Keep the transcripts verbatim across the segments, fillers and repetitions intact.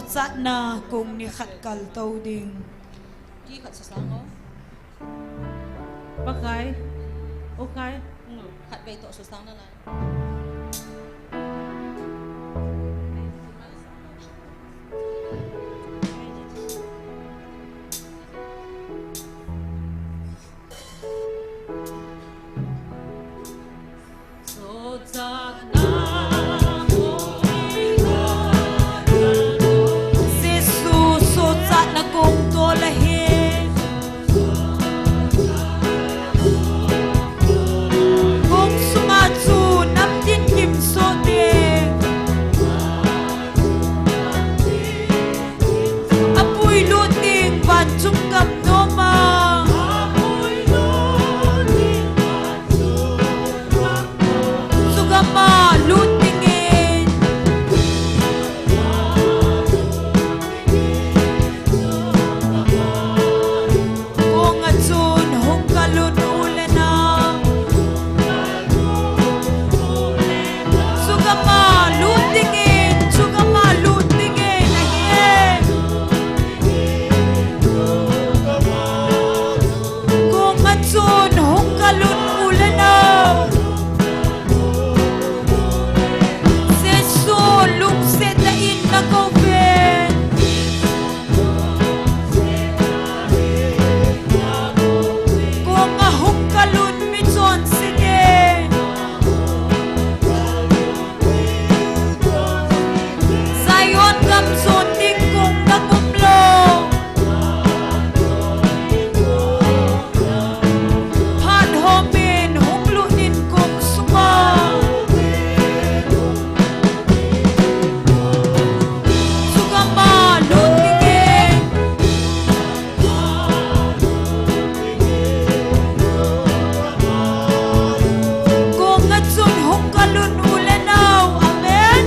Satna kong ni khat kal to ding. Ki khat susang o. Pakai. O Kai. Khat vei to susang na lai. Jesu, sochatna kong tol ahi. Kong sunga chu namtin kim soh ding. Apui lut ding vanchung gam nom a. Chugam a lut dingin. Kong a chun hung kal un u le nao. Chugam a lut dingin, chugam a lut dingin ahi e. Kong a chun hung kal un u le nao. Jesu, lungset tah in na kou ve. Kong a hung kal un mi chonse te. Zion gam jon ding kong dang um lou. Phat hom in hung lut in kong sunga. Chugam a lut dingin. Kong a chun hung kal un u le nao. Amen.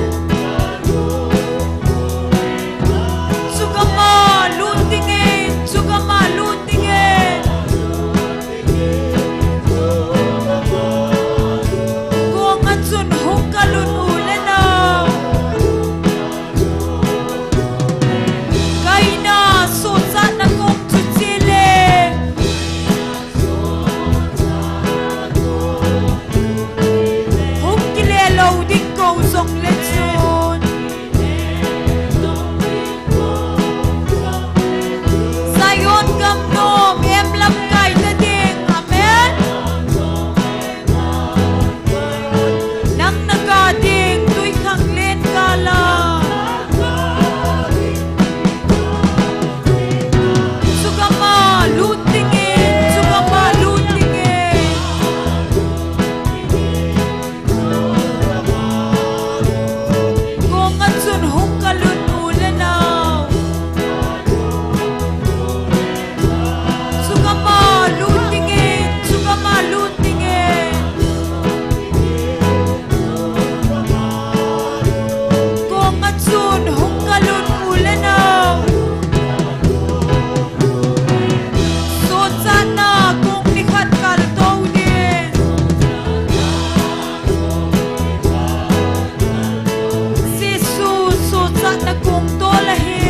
Chugam a lut dingin, chugam a lut dingin. Kong a chun hung kal un u le nao. Kaina sochatna kong chu chule. Hung kile lou ding kou jong le chun. Zion gam nom em lamkai ta ding. Amen. Nang na kah ding tui khang len kal a. Chugam a lut dingin, chugam a lut dingin. Kong a chun hung kal un u le nao. Chugam a lut dingin, chugam a lut dingin. Kong a chun hung kal un u le nao. Sochatna kong ni khat kal to ding. Jesu, sochatna kong tol ahi.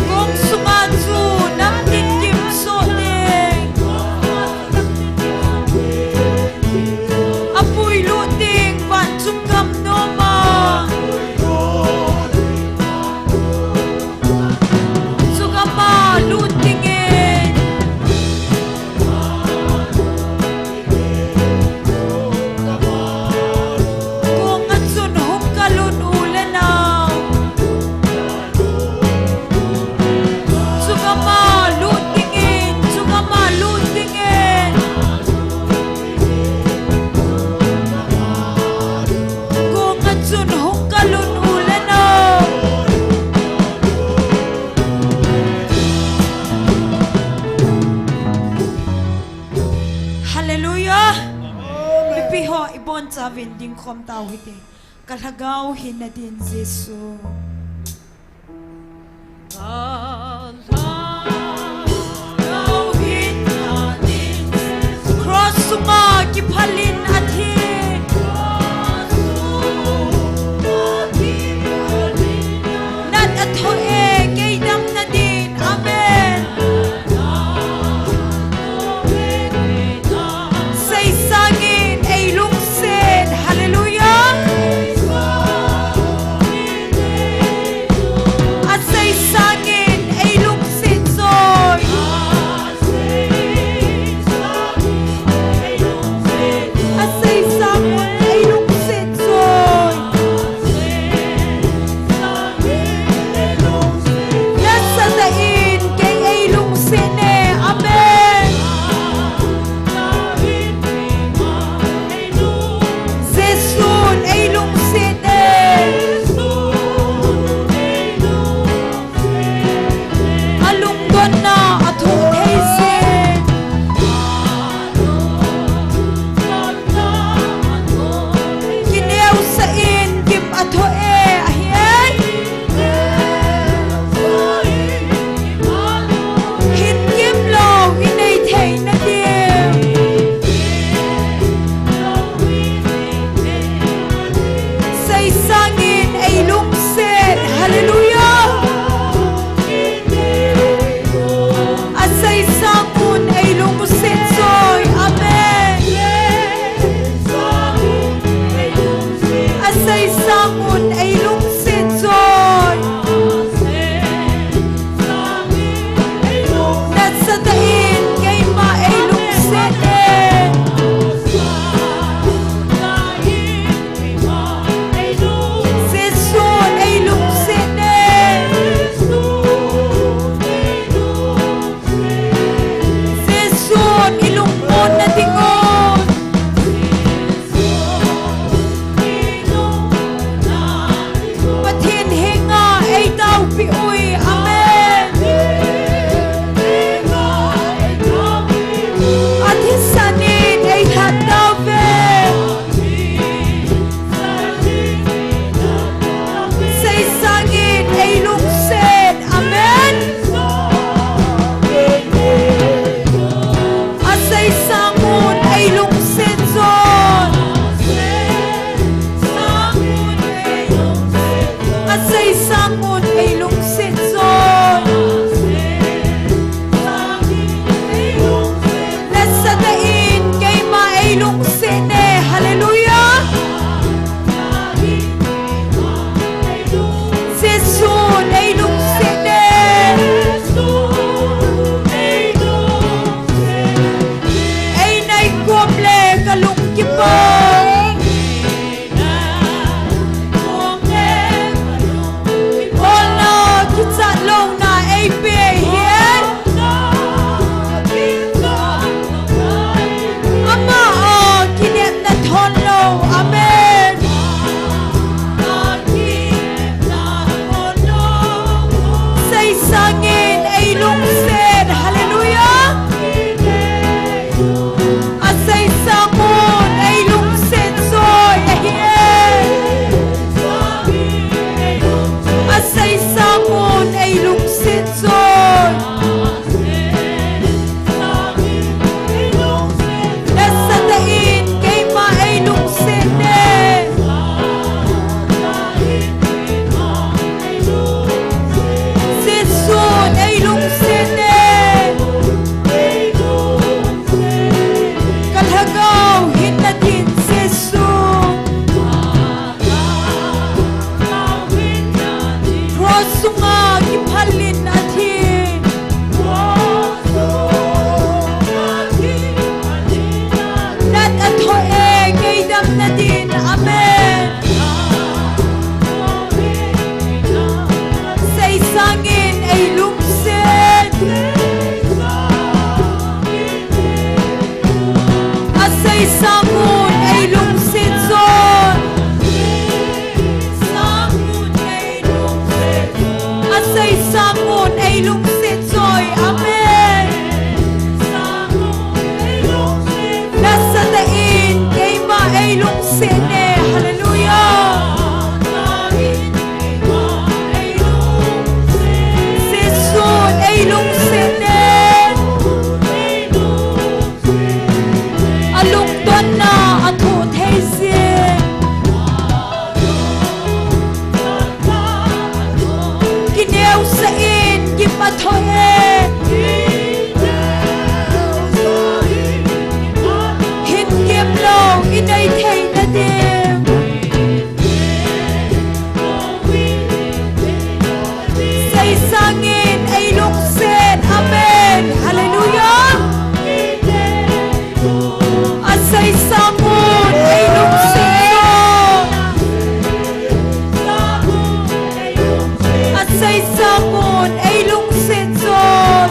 Kong sunga chu namtin kim soh ding. Apui lut ding vanchung gam nom a. Chugam a lut dingin. Kong a chun hung kal un u le nao. Chugam a lut dingin, chugam a lut dingin. Kong a chun hung kal un u le nao. Hallelujah. Mipi ho, ibon chauvin ding khom tau hite. Ka lhagao hinna din Jesu. Ka lhagao hinna din Jesu. Cross sunga kiphal in athi. Amen. Seisangin eilungset. Hallelujah. Aseisangun eilungset joi ahi e. Aseisangun eilungset joi. Nasatah in keima eilungset e. Jesun eilungset e. Ka lhagao hinna din Jesu. Cross sunga kiphalin athi. Nat athoh e, kei damna din. Amen. Seisangin eilungset. Aseisangun eilungset joi. Aseisangun eilungset joi. Amen. Nasatah in keima eilungset e. Hallelujah. Jesun eilungset e. Alungdonna athoh thei jing. Kineosah in gim athoh e. Hin gim lou inei theina ding. Seisangin eilungset. Amen. Hallelujah. Aseisangun eilungset joi. Aseisangun eilungset joi.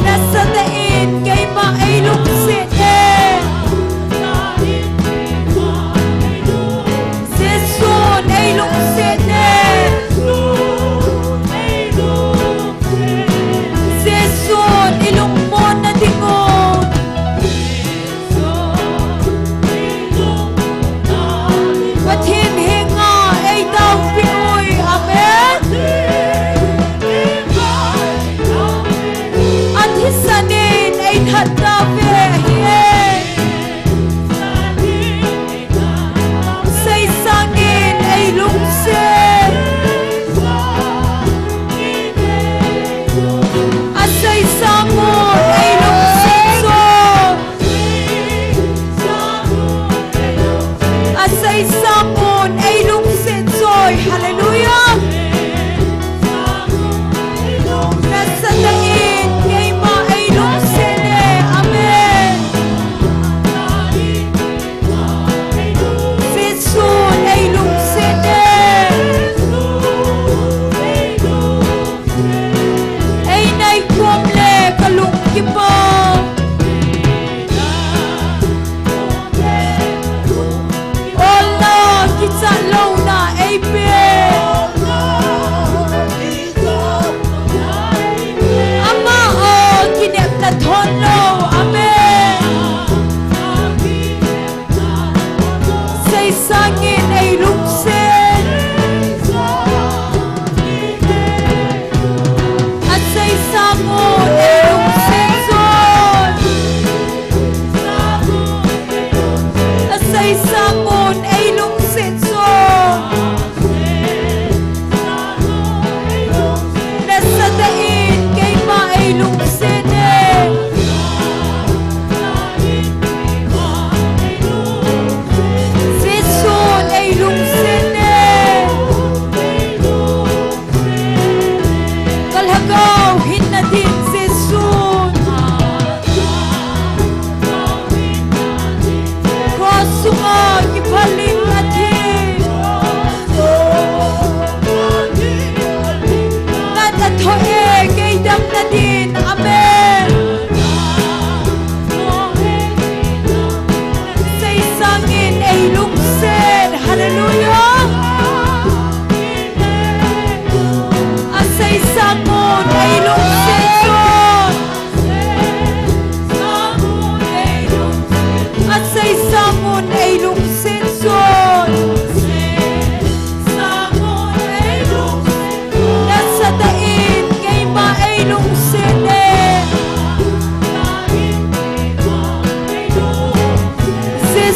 Nasatah in keima eilungset e. Jesun eilungset e. Jesun ilungmonna dingu. Pathen henga eitaopeh uve. Amen. Athisan in eithat tauve ahi. Seisangin eilungset. Aseisangun eilungset joi. Aseisangun eilungset joi. Hallelujah. Nasatah in keima eilungset e. Amen.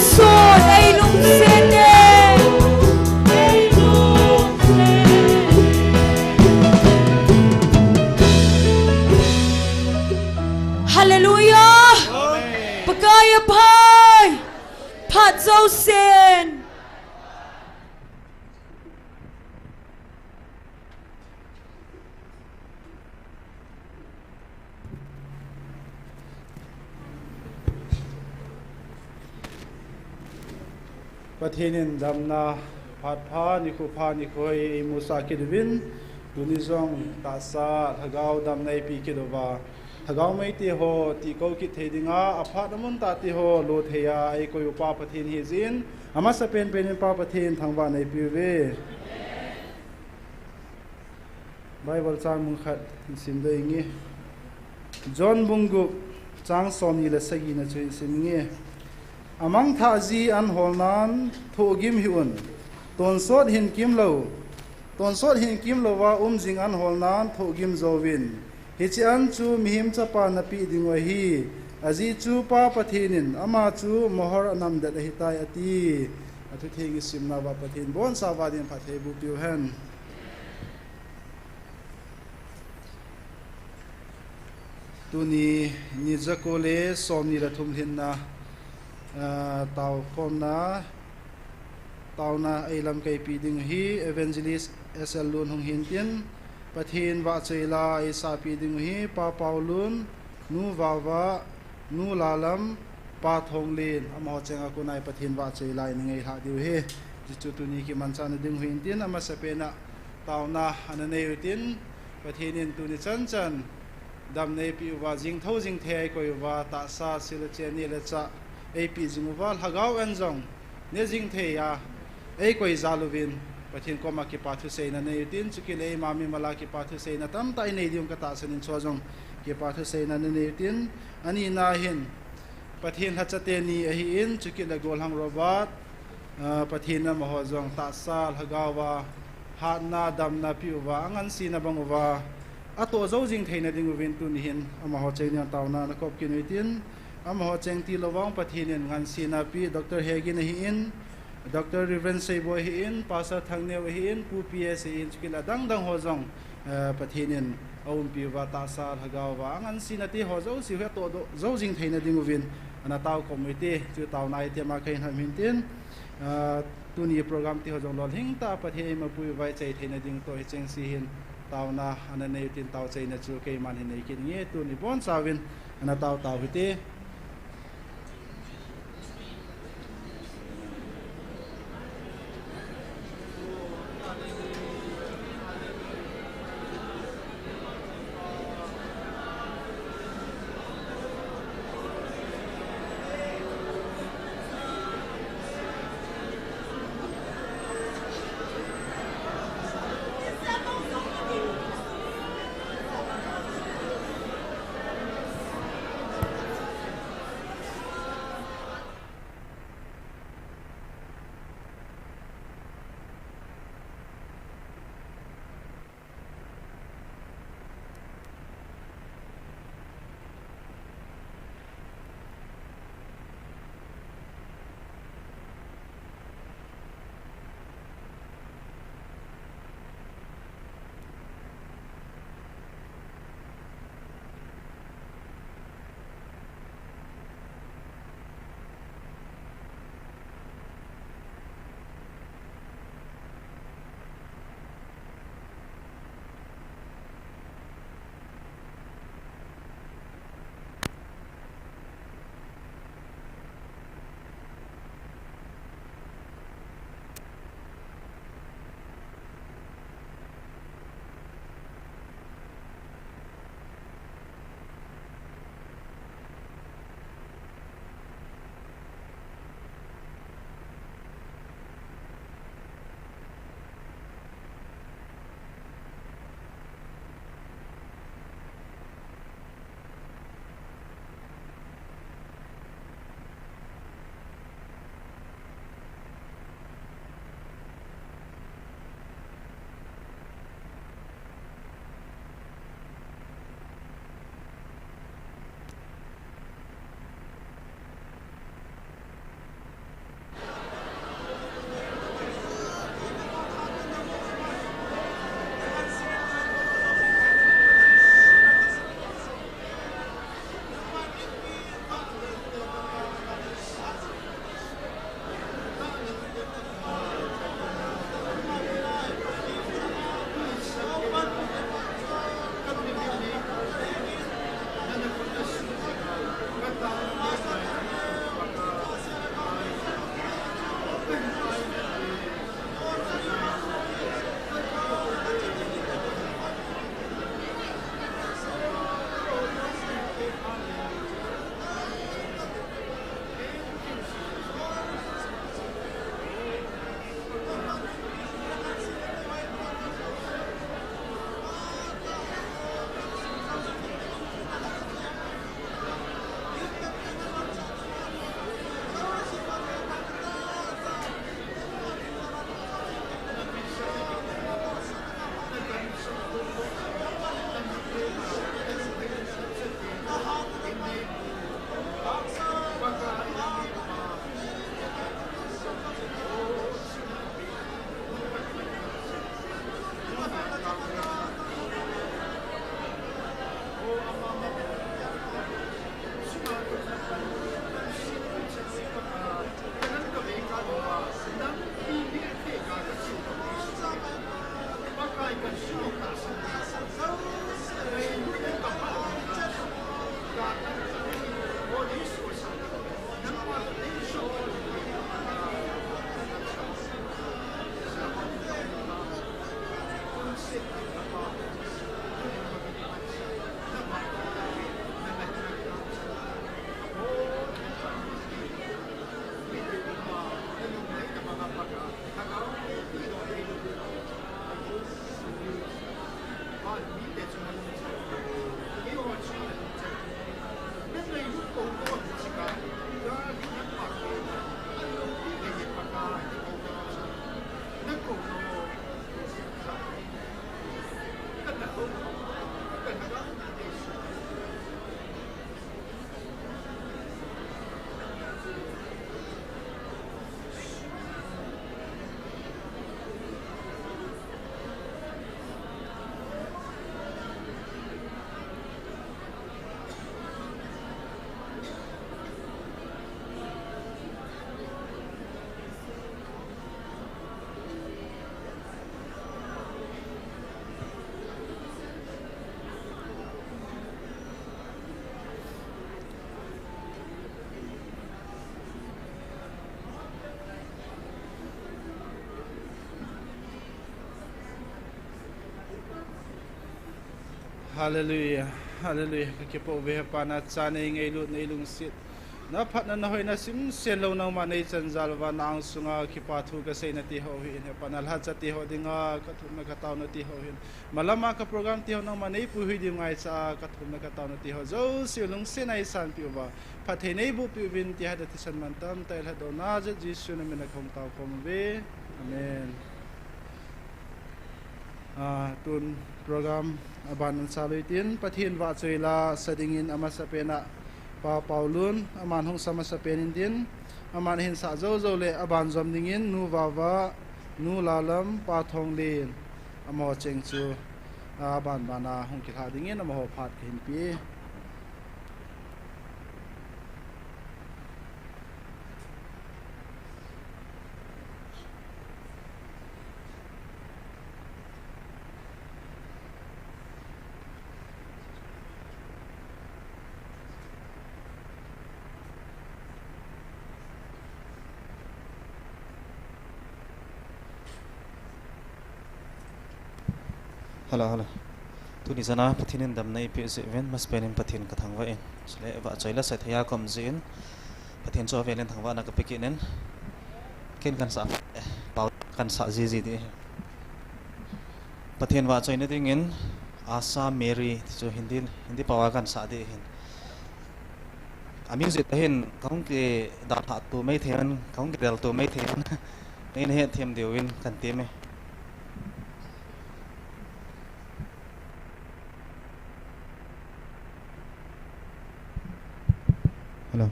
Sun ei lungset e. Hallelujah. Amen. Pakai aphai. Phat jousen. Pathen in damna phat pha, nikho pha, nikho hoi eimusah kit uvin, tuni jong tahsa lhagao damna eipeh kit uva, lhagao meite ho tihkoukhom kit thei dinga, aphat amun tah te ho lo thei a eikoi u Pa Pathen hijeh in, amasapen pen in Pa Pathen thangvahna eipeh uve. Bible chang mun khat hin sim ding inge. John bung gup chang somni le sagina chu hin sim inge. Amangthah ji an holnan thohgim hih un. Tonsot hin kimlou, tonsot hin kimlouva um jing an holnan thohgim jouvin. Hiche an chu Mihem Chapa napeh dingu ahi. Ajeh chu Pa Pathen in ama chu mohor anamdet ahitai ati. Athutheng isimnauva Pathen in abonchauva ding phatthei eiboh peh u hen. Tuni ni jako le somni le thum lhinna, ah, taokhomna, taona eilamkai peh ding ahi, Evangelist S L Lun hung hintin, Pathen vahchoi la eisahpeh ding ahi, Pa Paulun, Nu Vava, Nu Lalam, Pa Thonglen, amaho chenga kona Pathen vahchoi la eina ngailhah diu ahi. Hichu tuni kimanchahna ding ahin tin, amasapen a taona ana nei utin, Pathen in tuni chanchan damna eipeh uva, jingthou jingthei eikoi uva, tahsa, sil le chen, neh le chah eipeh jing uva, lhagao an jong ne jing thei a eikoi jal uvin, Pathen koma kipa thuseina nei utin, chukit le eima mimal a kipa thuseina tamtah inei diu katahsan in, chua jong kipa thuseina nanei utin, anina hin Pathen lhacha teni ahin, chukit le Golhang Robert, ah, Pathen in amaho jong tahsa lhagao a hatna damna peh uva, angansena bang uva atoh jou jing theina ding uvin tuni hin amaho cheng dinga taona ana kop kit utin, amaho cheng tilou vang Pathen in ngansena peh, Doctor Hegin ahin, Doctor Reverend Seiboi ahin, Pastor Thangneo ahin, Pu P S ahin, chukit le adang dang ho jong, eh, Pathen in aumpi uva tahsa lhagao a angansena te ho jouse hi atoh jou jing theina ding uvin ana taokhom ute, chu taona item a kahin ham hin tin, ah, tuni program te ho jong lolhing tah a Pathen in eimapui uva ichai theina ding toh hicheng se hin taona ana nei utin, taochaina chu keiman hin nei kit inge, tuni bonchauvin ana tao tao hite. Hallelujah, hallelujah. Ka kipa uve Hepa, na cha nei ngailut nei lungset, na phatna na hoina simsen lou nangma nei chanjal uva na angsunga kipa thu ka seina ti ho hi in Hepa, na lhacha ti ho dinga ka thumna ka taona ti ho hin, malama ka program ti ho nangma nei puihui diu ngaicha a ka thumna ka taona ti ho jouse lungsetna i sanpi uva phatthei nei bohpi uvin ti hada thisan mantam tah i lhatdohna jeh Jesu na mina ka hung tao khom uve. Amen. Ah, tun program aban in sa lui tin, Pathen vahchoi la sa dingin amasapen a Pa Paulun, aman hung sa masapen in tin, aman ahin sah jou jou le aban jom dingin Nu Vava, Nu Lalam, Pa Thonglen, amaho cheng chu, ah, aban ban a hung kilha dingin amaho phat kahin pe. Hello, hello. Tuni chan a Pathen in damna eipeh jeh uvin, masapen in Pathen ka thangvah in. Chule vahchoi la sa thei a ka um jeh in, Pathen chu avel in thangvahna ka pe kit in. Ken kan sa, eh, pau kan sa ji ji ding. Pathen vahchoina dingin Asa Mary ti chu Hindi, Hindi pau a kan sa ding ahin. A music ahin, ka hung kidalhah tou maithei in, ka hung kidel tou maithei in. Nei na hetthem diuvin kan ti me. Hello.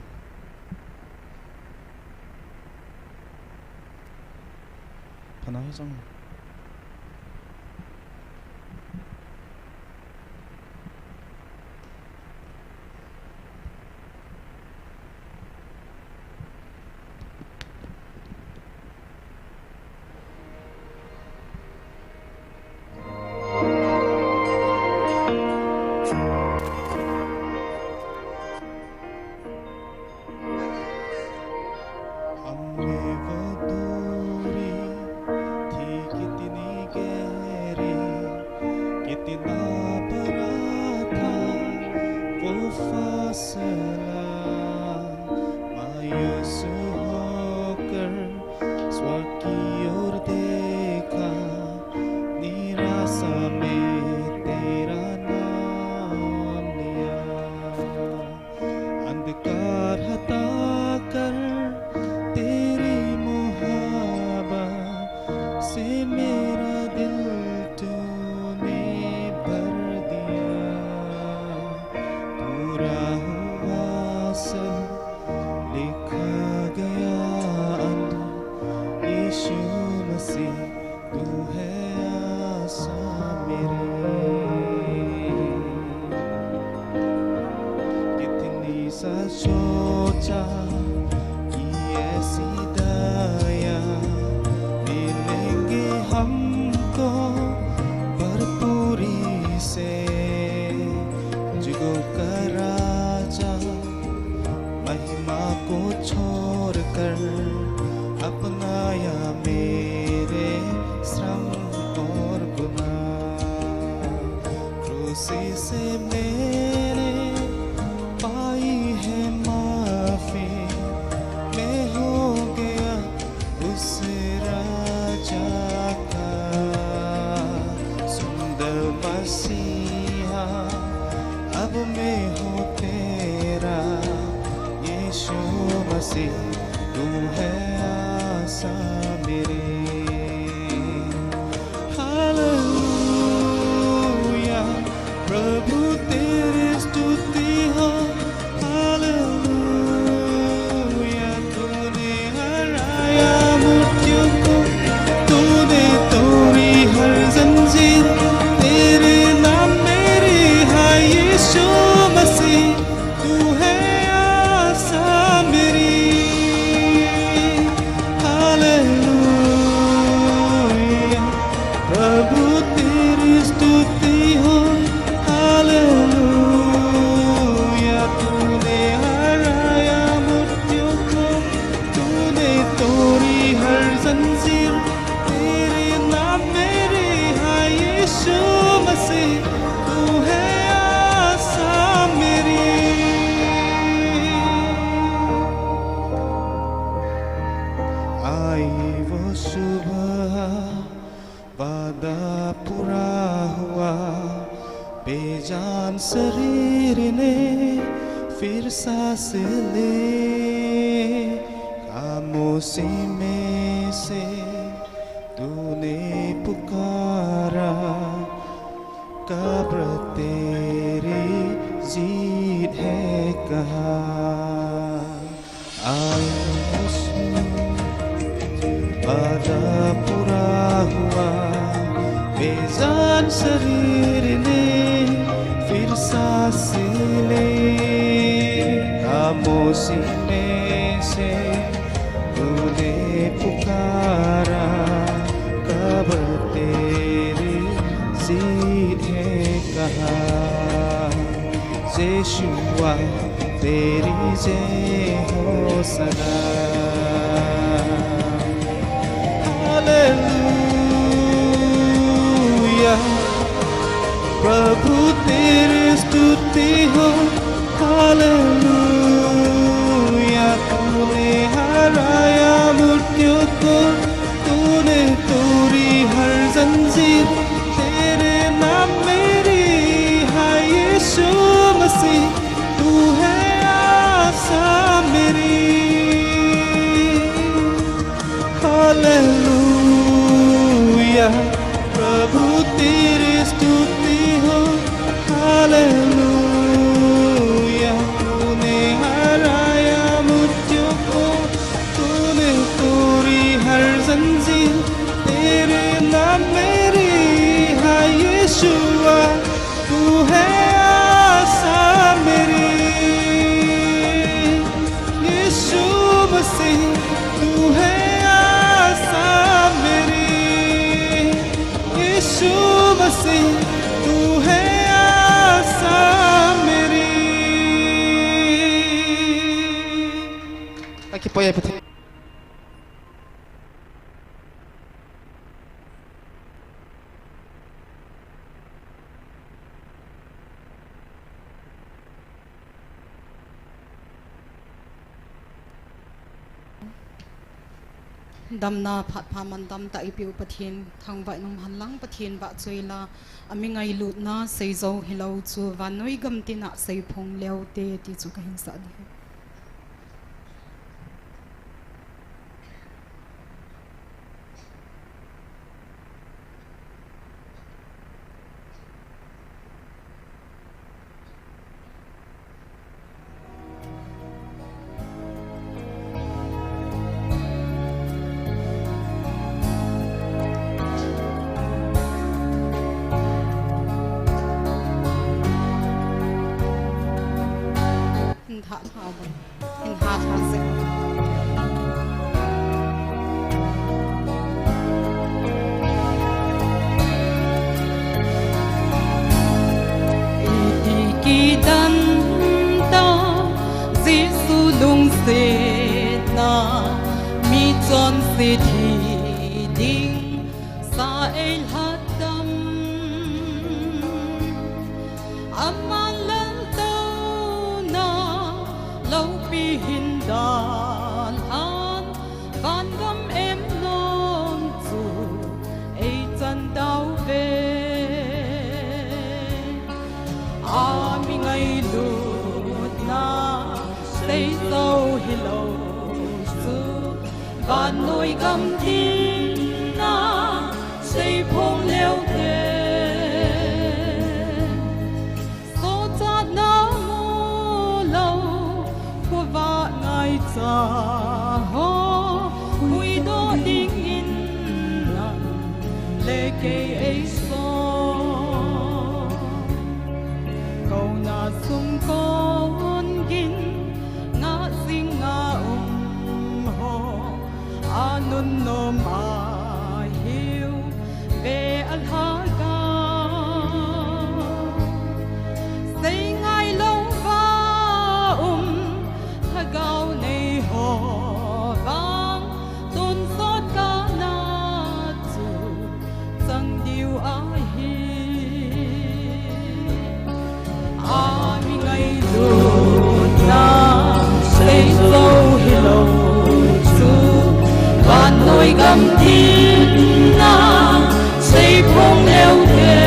Phanai jong. Ameva duri, thi kitni gehri, kitna bada tha wo faasla, mayus hokar swar ki or dekha, nirasha mein tera naam liya. अंधकार हटाकर तेरी मोहब्बत से मेरा दिल तूने भर दिया। पूरा हुआ सब लिखा गया अंत यीशु मसीह। तू है आसा मेरी। कितनी सा सोचा कि ऐसी दया मिलेंगे हमको भरपूरी से। जुगों का राजा महिमा को छोड़कर अपना या मेरे श्रम और गुनाह। क्रूसी से मैंने पाई है माफी, मैं हो गया उस राजा का सुंदर मसीहा। अब मैं हूँ तेरा यीशु मसीह, तू है आशा मेरी। हालेलुया, प्रभु तेरी स्तुति हो। हालेलुया, तूने हराया मृत्यु को, तूने तोड़ी हर जंजीर। तेरे नाम मेरी है यीशु मसीह, तू है आशा मेरी। हालेलुया, प्रभु तेरी स्तुति हो। हालेलुया, तूने हराया मृत्यु को, तूने तोड़ी हर जंजीर। तेरे नाम मेरी है यीशु मसीह, तू है आशा मेरी। आई वो सुबह, वादा पूरा हुआ, बेजान शरीर ने फिर सांस ले। खामोशी में से तूने पुकारा, कब्र तेरी जीत है कहा। आई खुशबू, वादा पूरा हुआ, बेजान शरीर ने फिर सांस ले। खामोशी में से तूने पुकारा, कब्र तेरी जीत है कहा। यीशुआ, तेरी जय हो सदा। हालेलुया, प्रभु तेरी स्तुति हो। हालेलुया, तूने हराया मृत्यु को, तूने तोड़ी हर जंजीर। तेरे नाम मेरी है यीशु मसीह, तू है आशा मेरी। हालेलुया, प्रभु तेरी स्तुति हो। हालेलुया, तूने हराया मृत्यु को, तूने तोड़ी हर जंजीर। तेरे नाम मेरी है यीशुआ, तू है आशा मेरी। यीशु मसीह, तू है आशा मेरी। यीशु मसीह, तू है आशा मेरी। Akipoi a Pathen. Damna phat pha man damtah eipeu Pathen thangvah in umhen lang, Pathen vahchoi la, ami ngailutna seijou hilou chu vannoi gam tina seiphong leu te ti chu kahin sah ding ahi. Hin tha tha bang. Hin tha tha sek. Iti kidan ta Jesu lungset. Thi ding sa ei lhat dam, aman laltouna loupi hin dalhan, vangam em nom chu ei chan tauve. A mi ngailutna seizo hilou chu, vannoi gam dinna seiphong leu te. Sochatna mu lou, khovah ngaicha ho, huhdoh dingin nang le kei ei song. Kona sung kon gin, ngah jing ngah um ho, anunnom ahiu ve alhagao. Sei ngailou va um, lhagao nei ho vang, tonsot kana chu chang diu ahi. A mi ngailutna seizo hilou chu, vannoi gam dinna seiphong leu te.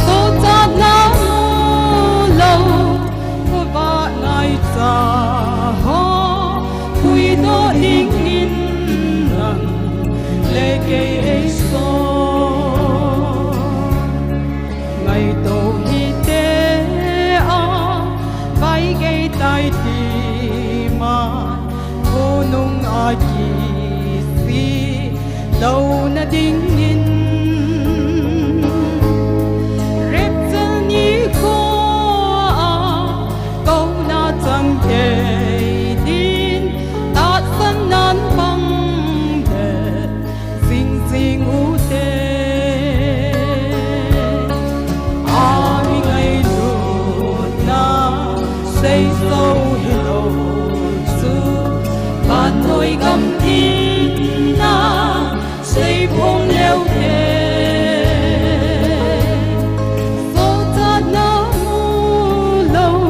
Sochatna mu lou, khovah ngaicha ho, huhdoh dingin nang le kei ei song. Ngaito hite a, vai gei tai ti ma, khonung a kisi louna dingin, rapture nikho a kona chang kei din, tahsan nan pang de jing jing ute. A mi ngailutna seizo hilou chu, vannoi gam dinna seiphong leu te. Sochatna mu lou,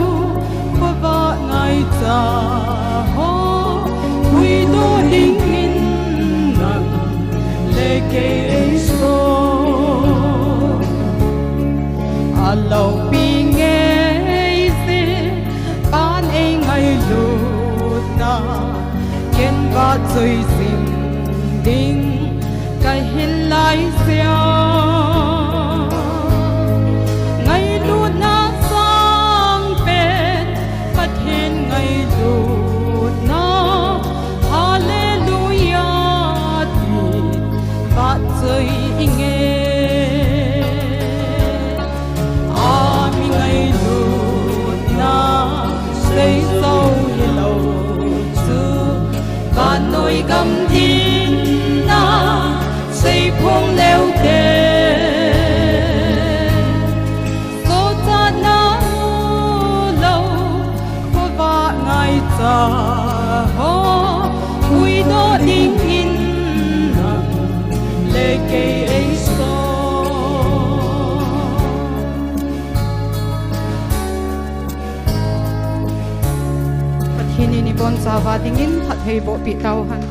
khovah ngaicha ho, huhdoh dingin nang le kei ei song. Aloupi ngei jeh in ei ngailutna, ken vahchoi jing ding kahi lai jeh a. Ngailutna sangpen, Pathen ngailutna, Hallelujah, ti vahchoi inge. A mi ngailutna seizo hilou chu, vannoi gam dinna seiphong leu te. Sochatna mu lou, khovah ngaicha ho, huhdoh dingin nang le kei ei song. Pathen in ibonchauva dingin phatthei bohpeh tauhen.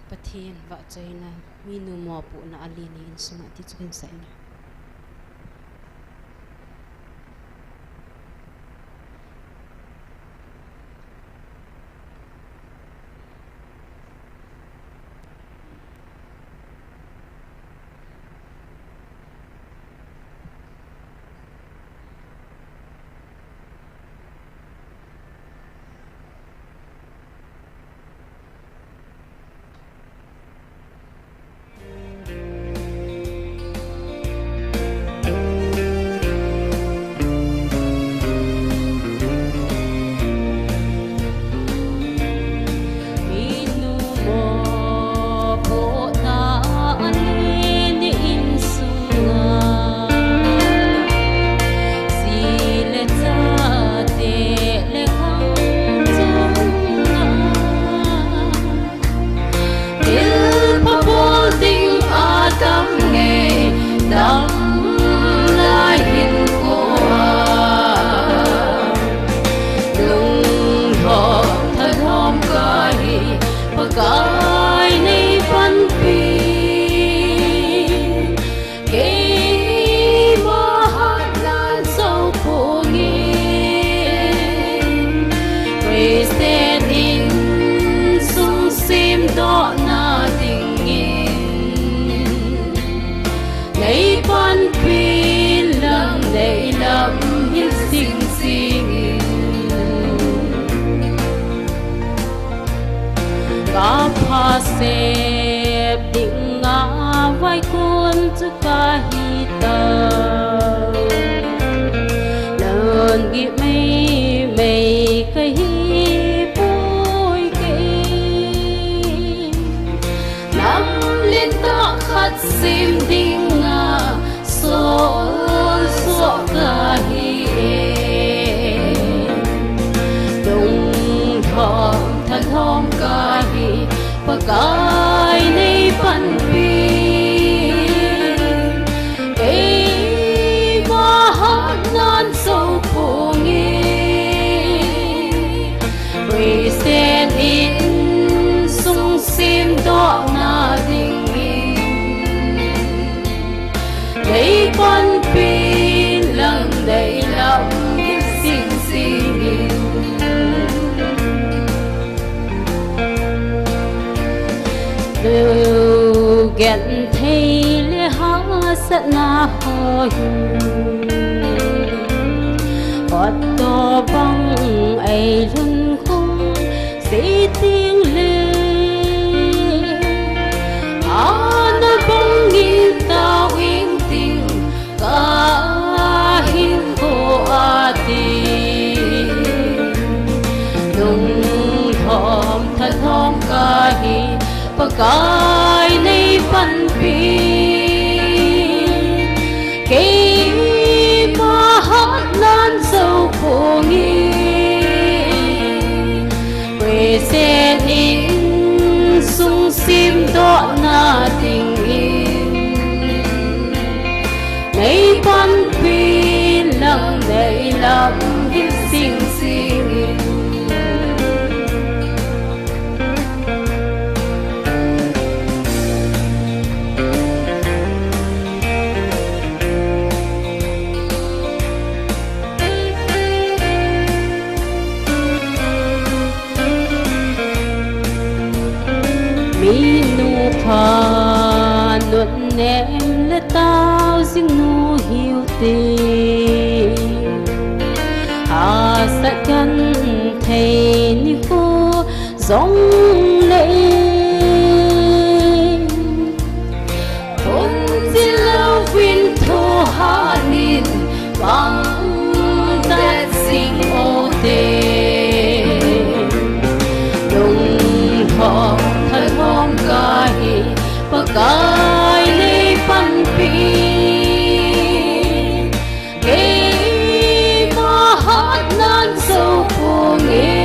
Pathen vahchoina, minu mopohna alen in insung a tichu hinsah inge. Kapha sep dinga vaikon chu kahi tau. Lunghi meimei kahi poi kei. Nam lentah khat sem dinga sol soh kahi e. Lungthom thalhom kahi, Pakai nei panpi. Keima hatnan jou ponge. Christian insung semdohna dingin nei panpi lang nei lam hil sing singin. Lunggenthei le hahsatna ho hi phatto bang eilhun khom sei tengle, ana bangin tao ingting kahinkho ati. Lungthom thalhom kahi, Pakai nei panpi. Keima hatnan jou ponge. Christian insung semdohna dingin nei panpi lang nei lam hil sing singin. Minu pha nutnem le tao jing nu hiu te. Hahsat genthei nikho jong le. Hun jil louvin thohhat in bang vet jing o te. Lungthom thalhom kahi, Pakai nei panpi. Keima hatnan jou ponge.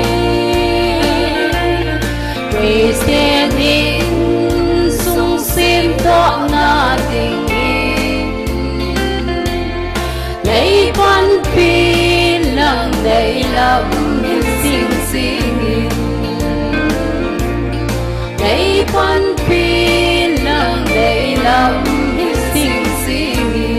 Christian insung semdohna dingin nei panpi lang nei lam hil sing singin. Nei panpi lang nei lam hil sing singin.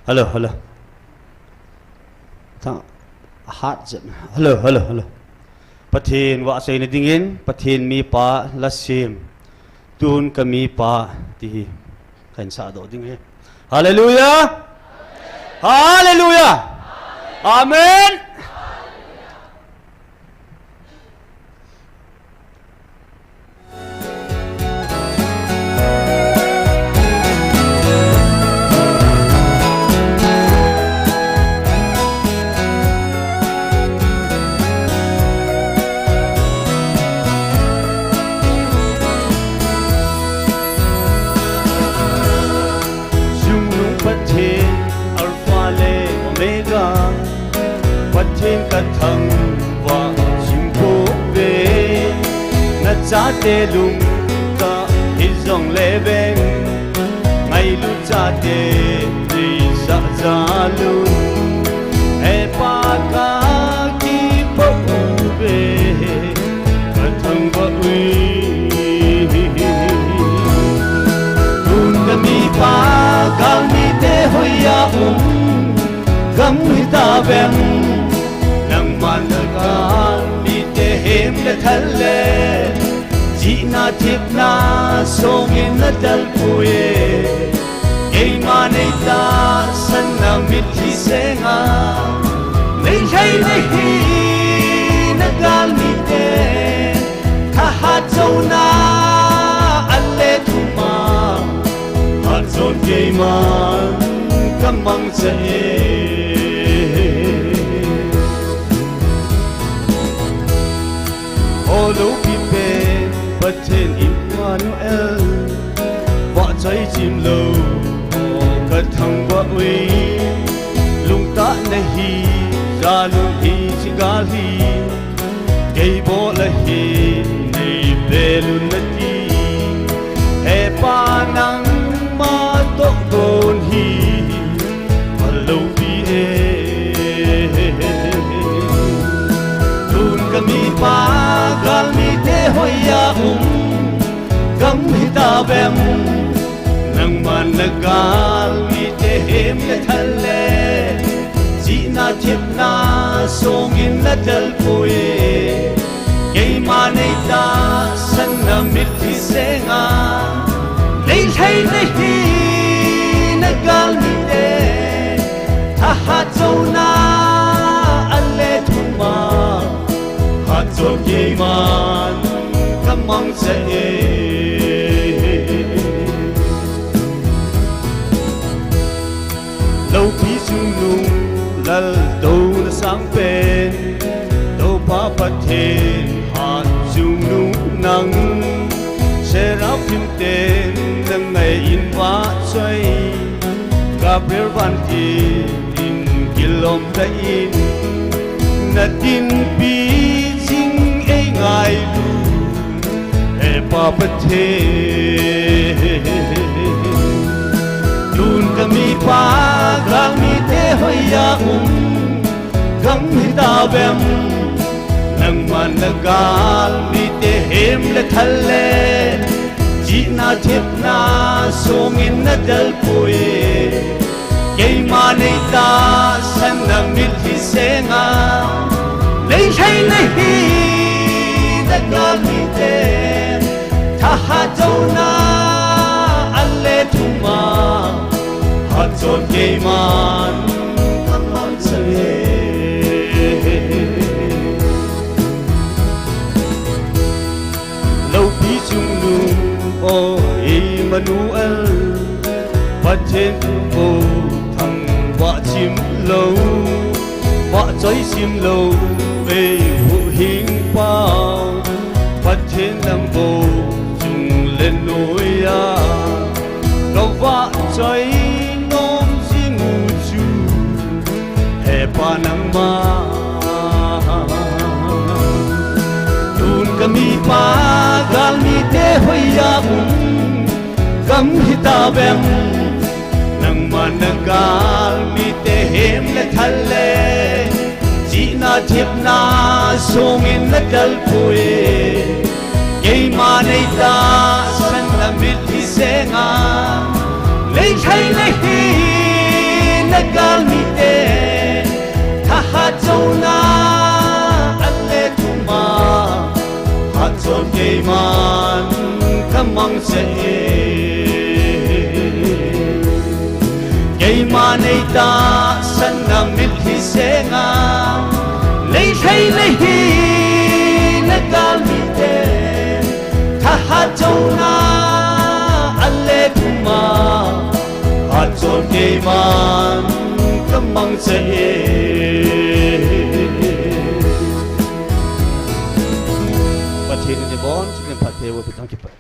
Hello, hello. Thang, hat jet. Hello, hello, hello. Pathen vahchoina dingin, Pathen mipa la sem. Tun ka mipa ti hi kahin sahdoh ding ahi. Hallelujah! Hallelujah! Amen! Chungnung Pathen, Alpha le Omega, Pathen ka thangvah simkhuh ve. Na chate lungtah hijongle veng, ngailut chate deisah jal un. He Pa, ka kipah uve, ka thangvah uve. Gam hita vem, nangman nagalmite hem le thal le, chihna thepna songin nadalpoi. Keima neitahsan na mitlhi senga, neilhei nahi nagalmite. Thahat jouna an le thum a, hatchom keiman kamangcha e. O loupi pen Pathen Immanuel, vahchoi chim lou kathangvah uve. Lungtah nahi, jalum hi, chigal hi, kei bol ahi, nei bel un nati. He Pa, nangma toh gon hi aloupi e. Tun kamipa galmite hoiya um, gam hita vem, nangman nagalmite hem le thal le, chihna thepna songin nadalpoi. Keima neitahsan na mitlhi senga, neilhei nahi nagalmite. Thahat jouna an le thum a, hatchom keiman kamangcha e. Loupi chungnung laltouna sangpen, Toupa Pathen hat chungnung nang. Seraphim ten nangai in vahchoi, Gabriel vantil in kilom tah in, natinpi ching eingailu, He Pa Pathen. Tun kamipa galmite hoiya um, gam hita vem, nangman nagalmite hem le thal le, chihna thepna songin nadalpoi. Keima neitahsan na mitlhi senga, neilhei nahi nagalmite. Thahat jouna an le thum a, hatchom keiman kamangcha e. Loupi chungnung, o Immanuel, Pathen thu bou thangvah chim lou, vahchoi chim lou, eihuhhingpa, Pathen lam bou chung le noiya kavahchoi nom jing u chu, He Pa nangma. Tun kamipa galmite hoiya um, gam hita vem, nangman nagalmite hem le thal le, chihna thepna songin nadalpoi. Keima neitahsan na mitlhi senga, neilhei nahi nagalmite. Thahat jouna an le thum a, hatchom keiman kamangcha e. Keima neitahsan na mitlhi senga, neilhei nahi nagalmite. Thahat jouna an le thum a, hatchom keiman kamangcha e. Pathen in ibonchauva phatthei eiboh peh tah in kipa.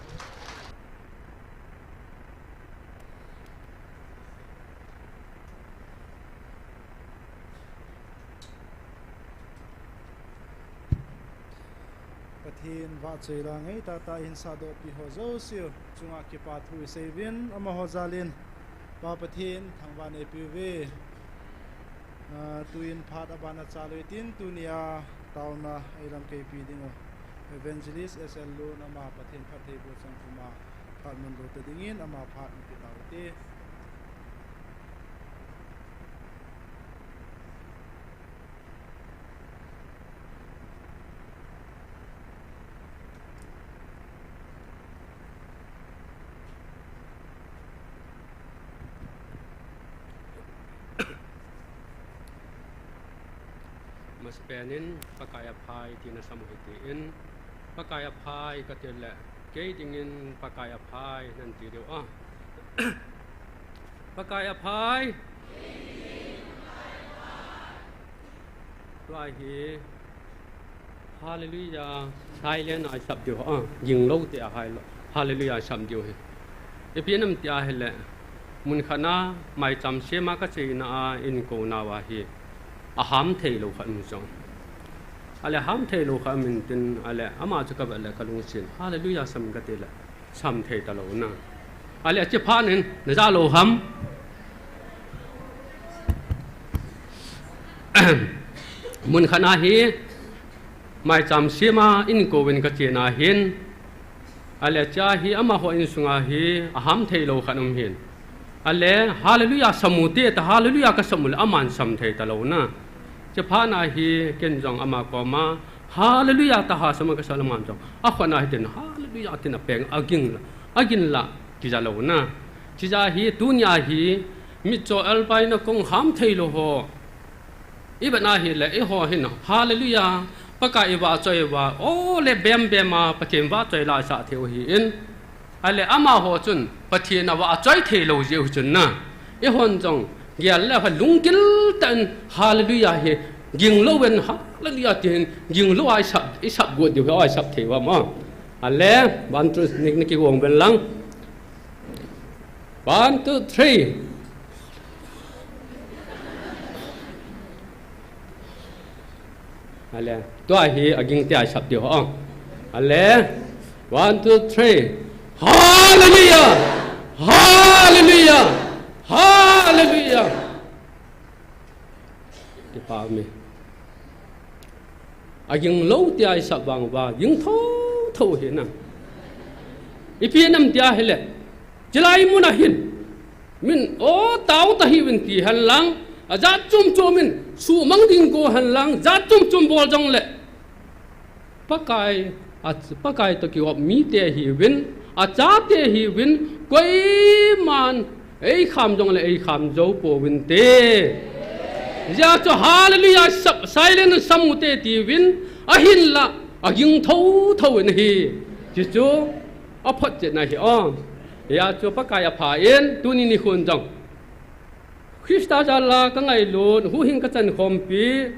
Pathen vahchoi la ngai tahtah in sahdohpi ho jouse chunga kipa thu isei uvin, amaho jal in Pa Pathen thangvah in eipe uve. Ah, tuin phat aban achalou hitin, tunia taona eilamkeipi ding u Evangelist S L Lun, ama Pathen phattheiboh chang puma phat mun lou ta dingin ama phat in pe tau hite. Masapen in Pakai aphai tina sam u hite in, Pakai aphai kati le, kei dingin Pakai aphai nan ti diu a. Pakai aphai. Tua hi Hallelujah silent a isap diu a, ging lou te a hai lo. Hallelujah isap diu hi. Ipi nam ti ahile, mun khat na maicham sema kache na a inko nauva hi aham thei lou khat um jong. Ale ham thei lou khat um in tin, ale ama chu kavet le kalungset in, Hallelujah sam kati le, sam thei talou na. Ale ache phat in, naja lou ham? Mun khat na hi, maicham sema inko in kache na hin, ale ache hi amaho insunga hi aham thei lou khat um hin. Ale Hallelujah sam u te ta, Hallelujah kasam u le aman sam thei talou na. Ache phat na hi ken jong ama koma Hallelujah taha sam a kasam le aman jong akhut na hi tin Hallelujah tin apeng aging la, agin la kija lou na. Chija hi tunia hi mitcho elpai na kong ham thei lou ho. Ivet na hile, eiho hin, Hallelujah, Pakai ivahchoi uva, o le bembem a, Pathen vahchoi la sah thei u hi in. Ale amaho chun, Pathen avahchoi thei lou jeh u chun na. Eihon jong, gel le pha lunggil tah in, Hallelujah hi, ging lou in, Hallelujah tin, ging lou a isap, isap got diu hi, isap thei uva ma. Ale, one, two, ni, ni kigong ven lang. One, two, three. Ale, tua hi aging tia isap diu ho. Ale, one, two, three. Hallelujah! Hallelujah! Hallelujah! Kipa mi. Aging lou tia isap vang uva, ging tho tho hi na. Ipi nam tia hile, chilai mun a hin, min o tao ta hiuvin ti hen lang, ajat chom chom in, sumang ding ko hen lang, jat chom chom bol jong le. Pakai, a, Pakai toh kihop mite hiuvin, achate hiuvin, koiman eikham jong le eikham jou pouvin te. Hijeh chun Hallelujah sap, silent sam u te tiuvin, ahinla, aging tho tho in ahi. Chuchu, aphotchetna hi o. Hijeh chun Pakai apha in, tuni nikhon jong. Christa jal a kangailut, huhhing kachan khompi,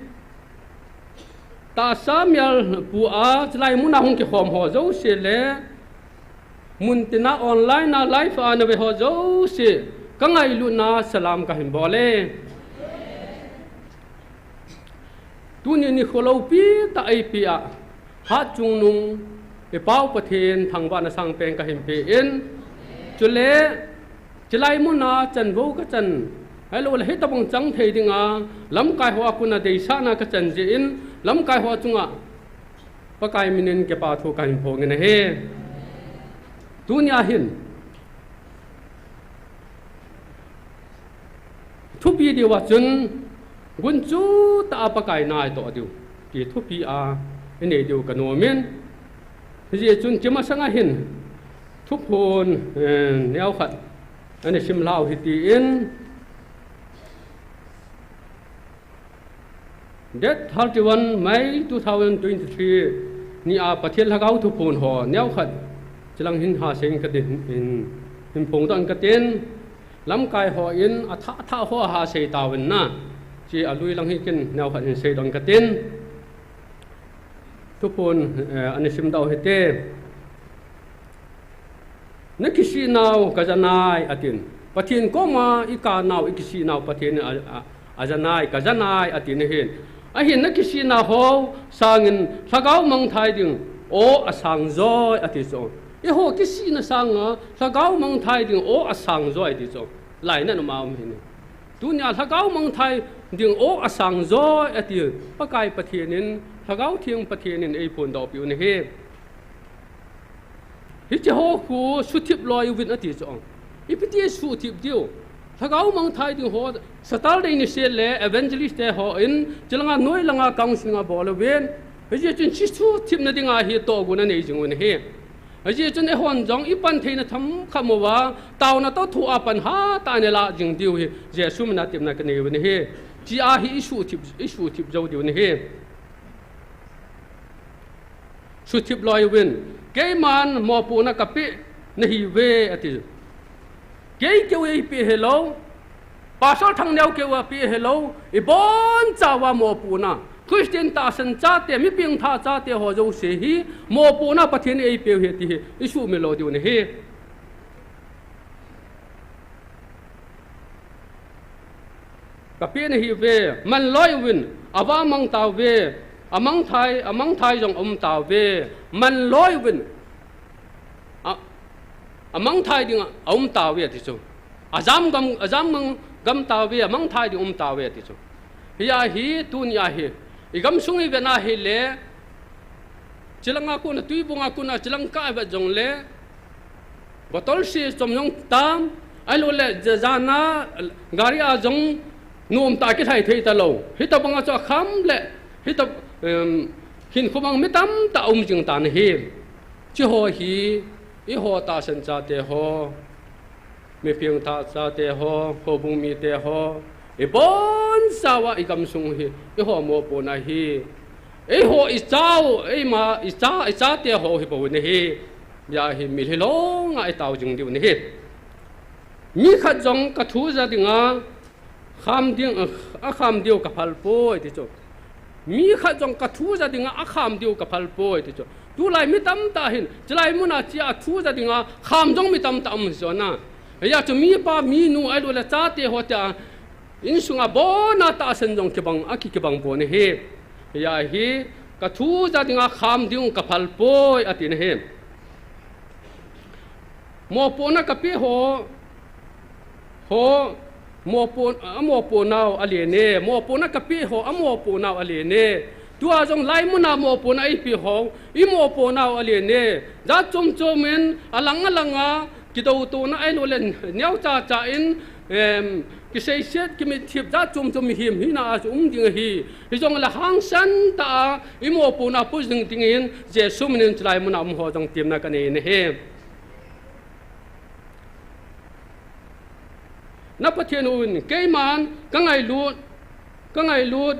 tahsa mial pu a, chilai mun a hung kikhom ho jouse le, muntina online a live a nave ho jouse, kangailutna salam kahin bol e. Tuni nikho loupi tah eipeh a, Hatchungnung, i Pau Pathen thangvahna sangpen kahin pe in, chule, chilai mun a chanvo kachan, ahilou le hitobang chang thei dinga, lamkai ho a kon a deisahna kachan jeh in, lamkai ho chunga, Pakai min in kipa thu kahin phong in ahi. Tunia hin, thupi diu a chun, gunchu tah a Pakai naitoh diu, ti thupi a, inei diu kanom in. Hijeh chun, hiche masang a hin, thuphon, eh, neokhat, ana sim lhau hitin, Date thirty-one May two thousand twenty-three ni a Pathen Lhagao thuphon ho neokhat chilang hin hasei in katin, hin, hin phongdoh in katin, lamkai hon athah thah ho hasei tauvin na, hiche alui lang hi ken neokhat hin seidoh in katin. Thuphon, eh, ana simdoh u hite. Na kisih nau kaja nai atin. Pathen koma i kap nau, i kisih nau Pathen in a, a, aja nai, kaja nai atin ahin. Ahin na kisih nau ho sangin lhagao mangthai ding o asang joi ati chu. Eiho kisihna sanga lhagao mangthai ding o asang joi ati chu. Lainat ma um hin. Tunia lhagao mangthai ding o asang joi ati. Pakai Pathen in, Lhagao Theng Pathen in eiphondoh peh u ahi. Hiche ho khu suthip loi uvin ati chu. Ipi ti suthip diu. Lhagao mangthai ding ho, Saturday ni seh le evangelist te hon, chulanga noi langa counseling abol uvin. Hijeh chun hiche suthipna dinga hi tohgon anei jing u ahi. Hijeh chun eihon jong i pan theina themkhat mu uva, taona toh thu a pan hatah a i lah jing diu hi, Jesu mina tepna kanei u ahi. Chia hi i suhthip, i suhthip jou diu ahi. Suhthip loi uvin, keiman mopohna kapeh nahiuve ati. Kei keu eipeh hilou, Pastor Thangneo keu apeh hilou, ibonchauva mopohna, Christian tahsan chate, mi pengthah chate ho jouse hi, mopohna Pathen in eipeu ahi ti hi, i sumil lou diu ahi. Kapeh nahiuve, man loi uvin, ava mang tauve, amangthai, amangthai jong aum tauve, man loi uvin, a, amangthai ding aum tauve ati chu. Ajam gam, ajam mang gam tauve, amangthai ding um tauve ati chu. Hia hi, tunia hi, i gamsung i vet na hile, Chilanga kona, Tuibunga kona, chilang ka vet jongle, bottle si chom jong tam, ahilouleh, ja-, jana, gari a jong nom tah a kithai thei talou. Hitabanga chu akham le, hita, em, hinkho bang mi tamtah um jing tan ahi. Chiho hi, eiho tahsan chate ho, mi pengthah chate ho, houbung mite ho, ibonchauva i gamsung hi, eiho mopohna ahi. Eiho i chau, eima, i cha, i chate ho hi bou ahi. Hia hi mil hi longa i tao jing diu ahi. Mi khat jong ka thu ja dinga, kham ding, a, akham diu ka phal poi ti chu. Mi khat jong ka thu ja dinga, akham diu ka phal poi ti chu. Tulai mi tamtah hin, chilai muna chia thu ja dinga, kham jong mi tamtah um hi chu na. Hia chu mipa, minu, ahilouleh chate ho tia, insunga bona tahsan jong kibang, aki kibang pon ahi. Hia hi, ka thu ja dinga kham ding ka phal poi ati ahi. Mopohna kapeh ho, ho, mopoh, amopohnau alen e, mopohna kapeh ho, amopohnau alen e. Tua jong laimuna mopohna eipeh ho, i mopohnau alen e. Jat chom chom in, alang alanga, kidoutona ahilouleh, neocha cha in, em, kiseiset, kimitthip, jat chom chom mihem hina a chu um ding ahi. Hijongle hangsan tah a, i mopohna pui jing dingin, Jesu minin chulai muna um ho jong temna ka nei ahi. Na Pathen un, keiman ka ngailut, ka ngailut.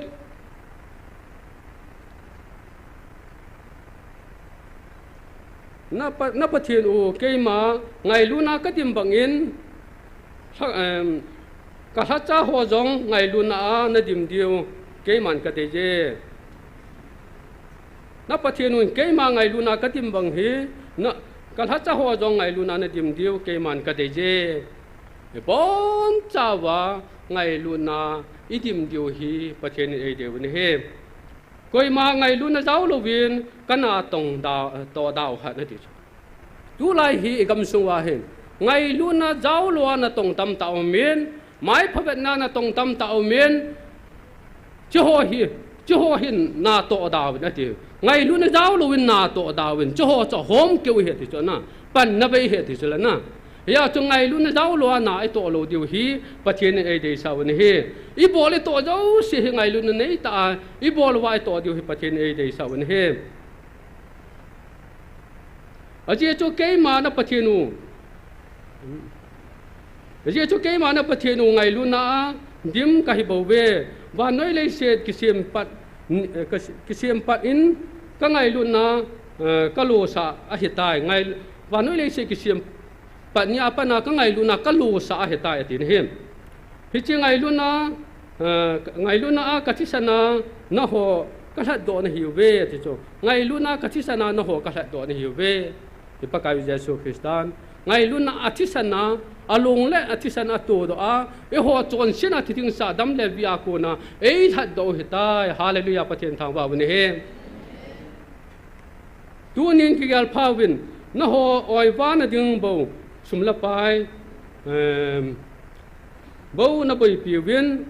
Na Pa-, na Pathen u, keima ngailutna ka dim bangin, lha-, em, ka lhacha ho jong ngailutna a na dim diu, keiman ka dei e. Na Pathen un keima ngailutna ka dim bang hi, na, ka lhacha ho jong ngailutna na dim diu, keiman ka dei e. Ibonchauva ngailutna i dim diu hi Pathen in ei dei u ahi. Koima ngailutna jao louvin ka na tong da, toh da u hen ati chu. Tulai hi i gamsung uva hin, ngailutna jao lou a na tong tamtah um in, mai phavetna na tong tamtah um in, chiho hi, chiho hin na toh da uvin ati. Ngailutna jao louvin na toh da uvin, chiho chu hom keu hi ati chu na, panna vei hi ati chu la na. Hia chu ngailutna jao lou a na i toh lou diu hi, Pathen in ei deisah u ahi. I bol i toh jouse hi ngailutna nei tah a, i bol uva i toh diu hi Pathen in ei deisah u ahi. Ajeh chu keima na Pathen u. Ajeh chu keima na Pathen u ngailutna a dim ka hi bou ve. Vannoi leiset kisem pat, eh, ka, kisem pat in ka ngailutna, eh, ka losah ahi tai. Ngai, vannoi leiset kisem pat ni a pat na ka ngailutna ka losah ahi tai ati ahi. Hiche ngailutna, eh, ngailutna a ka thisan a na ho ka lhatdoh nahiu ve ati chu. Ngailutna ka thisan a na ho ka lhatdoh nahiu ve. I Pakai u Jesu Christan ngailutna a thisan a, a long le a thisan a todoh a, eiho chonsetna thiding sa dam le via kona ei lhatdoh u ahi tai. Hallelujah, Pathen thangvah u ahi. Tunin kigel pha uvin, na ho oiva na ding bou, sum le pai, em, bou na boipi uvin,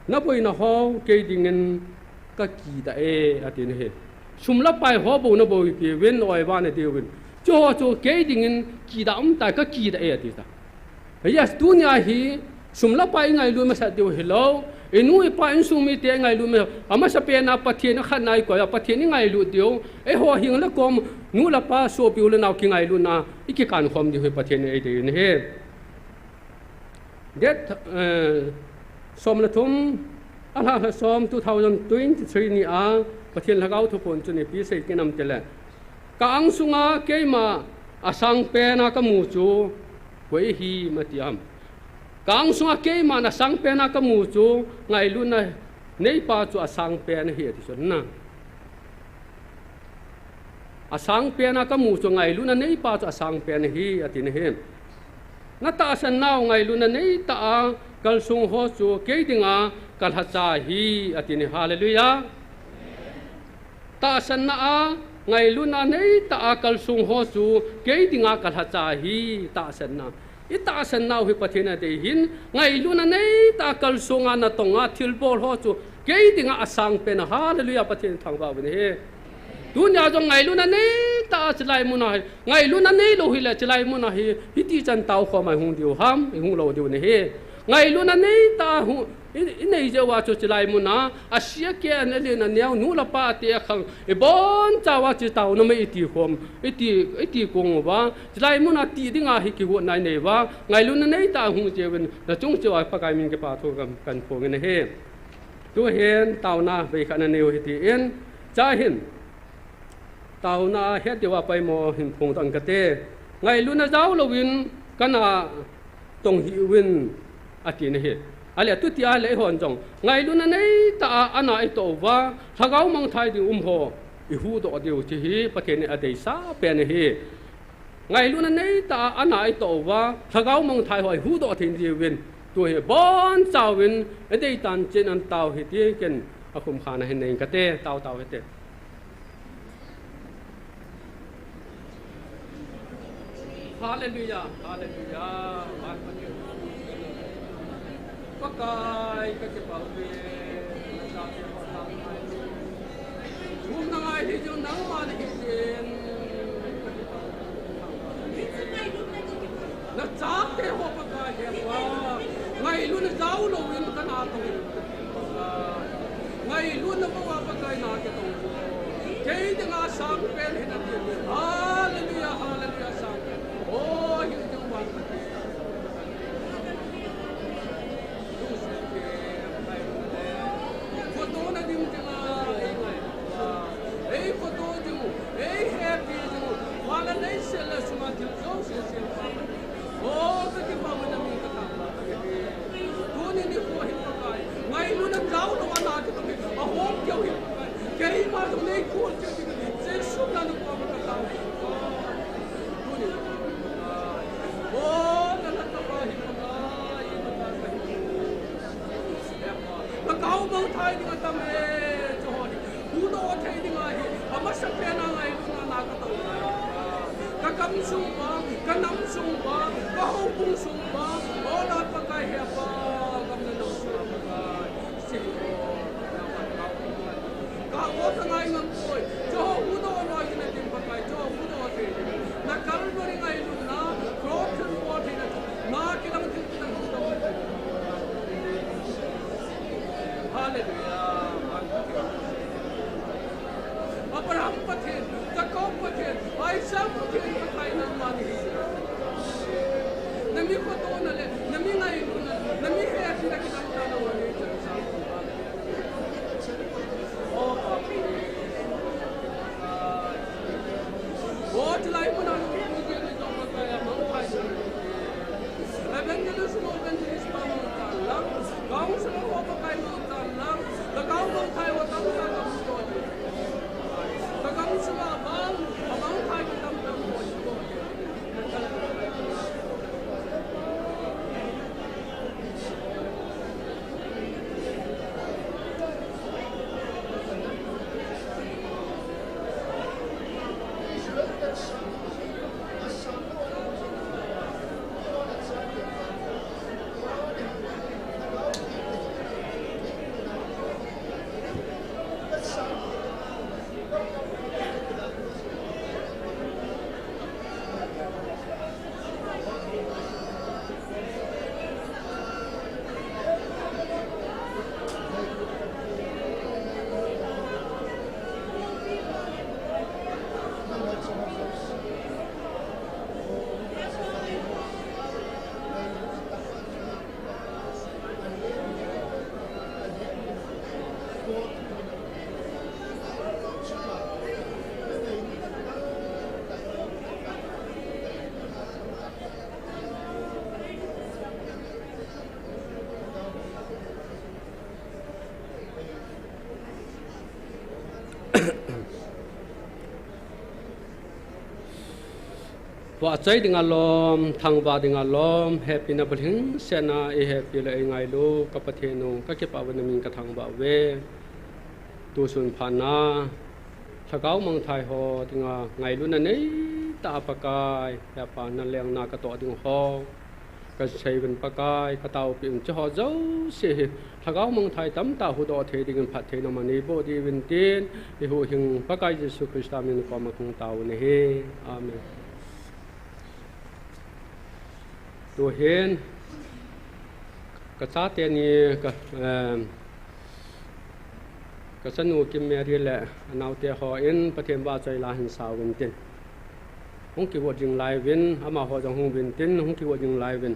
na boina ho kei dingin ka kidah e, ati ahi. Sum le pai ho bou na boipi uvin, na oiva na ding uvin. Chuho chu kei dingin kidah um tai, ka kidah e, ati ta. Yes, tunia hi, sum le pai i ngailut masat diu hilou, i nu i pa insung mite i ngailut ma-, amasapen a Pathen a khatna i koi a, Pathen i ngailut diu, eiho hing le kom, nu le pa, sopi u le nao kingailutna, i kikan khom diu hi Pathen in ei dei u ahi. Det, eh, som le thum, Alha lha som two thousand twenty-three ni a Pathen Lhagao thuphon chu ipi asei kit em itile, ka ang sunga keima asangpen a kamu chu koi ahim ati ham. Ka ang sunga keima asangpen a kamu chu ngailutna neipa chu asangpen ahi ati chu na. Asangpen a kamu chu ngailutna neipa chu asangpen ahi ati na hi. Na tahsan nau ngailutna neitah a kalsong ho chu kei dinga kalhacha ahi ati na hi. Hallelujah. Tahsanna a ngailutna neitah a kalsong ho chu kei dinga kalhacha ahi, tahsanna. I tahsan nau hi Pathen adei hin, ngailutna neitah a kalsong a natong a thilbol ho chu kei dinga asangpen a, hallelujah, Pathen thangvah uvin ahi. Tunia jong ngailutna neitah a chilai mun a hi, ngailutna neilou hile chilai mun a hi, hiti chan tao khom a hung diu ham, hung lou diu ahi. Ngailutna neitah a hung, i, i nei jeh uva chu chilai mun a, asia keh a, alen aneo, nu le pa ati a khang, ibon chauva chu taona mai iti khom, iti, iti kong uva, chilai mun a ti dinga hi kigotna i nei uva, ngailutna neitah a hung jeh uvin, nachung cheh uva Pakai min kipa thu kan, kan phong in ahi. Tuhin taona veikhat nanei u hitin, chahin, taona het diuva poimo hin phong tang kate. Ngailutna jao louvin kana tong hih uvin ati na hi. Ale tuti a le eihon jong ngailutna neitah a ana itoh uva, lhagao mangthai ding um ho ihuhdoh diu chu hi Pathen in adeisah pen ahi. Ngailutna neitah a ana itoh uva, lhagao mangthai ho ihuhdoh thei diuvin, tu hi bonchauvin adeitan chin an tao hiti ken akhum khan ahin nei kate, tao tao hite. Hallelujah, hallelujah. Pakai ka kipah uve. Umna ngai hi jong nangma nahi jin. Nachate ho Pakai he pa. Ngailutna jao louvin kana tong. Ngailutna bou a Pakai na kitong. Kei dinga sangpen hin ati. Hallelujah, hallelujah, sangpen. Oh, hin jong wan. Khoto na ding dinga, ei ngai. Ei khoto ding, ei happy ding. Wala nei sel le sunga thil jouse sel pa. Oh, ka kipah uve na min ka thangvah uve. Tuni nikho hi Pakai. Ngailutna jao louva na kitong hi. Ahom keu hi Pakai. Keima jong nei khol keu hi. Jesu na nako ka thangvah uve. Tuni. Oh, na na ka pa hi Pakai. Lhagao mangthai ding atam e, chu ho hi. Huhdoh thei ding ahi, amasapen a ngailutna na ka tao. Ka gamsung uva, ka namsung uva, ka houbung sung uva, o la Pakai he pa, gam le nam sung uva Pakai. Sing o, na ka tao. Ka o ka ngai ngam poi, chu ho huhdoh loi ding atin Pakai, chu ho huhdoh thei ding. Na Calvary ngailutna, cross thilbol theina chu, na kilang thil kilang thil. Hallelujah. Abraham Pathen, Jacob Pathen, Isaac Pathen, Pakai nangma nahi. Na mi khotona le, na mi ngailutna, na mi hehpina kidang tah nangma nahi. Evangelist, evangelist pa mangtan lang, councilor ho Pakai mangtan lang, lhagao mangthai ho tamtah tamtah. Lhagao sunga vang, amangthai ho tamtah tamtah. Achoi dinga lom, thangvah dinga lom, hepina bulhingsetna eihepilou eingailu ka Pathen u, kakipah uve, namin kathangvah uve. Tusun phatna, lhagao mangthai ho dinga ngailutna neitah a Pakai, Hepa nalengna katoh ding ho kaseiuvin Pakai, kataopeh un, hicheho jouse hi lhagao mangthai tamtah huhdoh thei dingin phattheina naneiboh diuvin tin, ihuhhing Pakai Jesu Christa min koma kahung tao u ahi. Amen. Tuhin, kachate ni, ka, em, kachanu Kim Mary le anaote hon Pathen vahchoi la hinsa uvin tin, hung kigot jing lai uvin, amaho jong hung uvin tin, hung kigot jing lai uvin.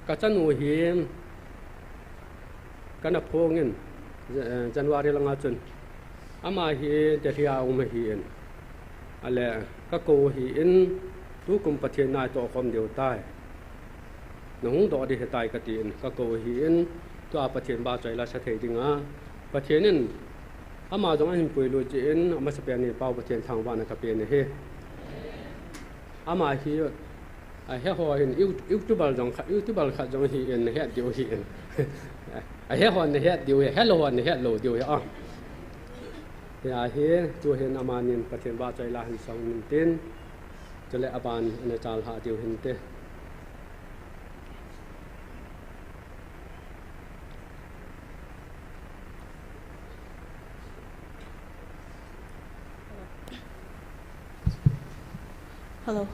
Kachanu hi kana phongin, Ja-, eh, January langa chun. Ama hi Delhi a um ahin, ale kakou ahin, tukum Pathen in eitohkhom diu tai, nahung doh ding ahitai katin kakou ahin, tua Pathen vahchoi la sa thei dinga Pathen in ama jong ahin puilut jeh in, amasapen in Pau Pathen thangvahna kapen ahi. Ama hi, aheho hin, You-, YouTuber jong khat, YouTuber khat jong ahin, nahet diu ahin. Ahehon nahet diu ahi, helou hon nahet lou diu ahi, a. Hia hi, tuhin amanin Pathen vahchoi la hin sa uvin tin, chule aban ana chalhah diu hinte. Hello.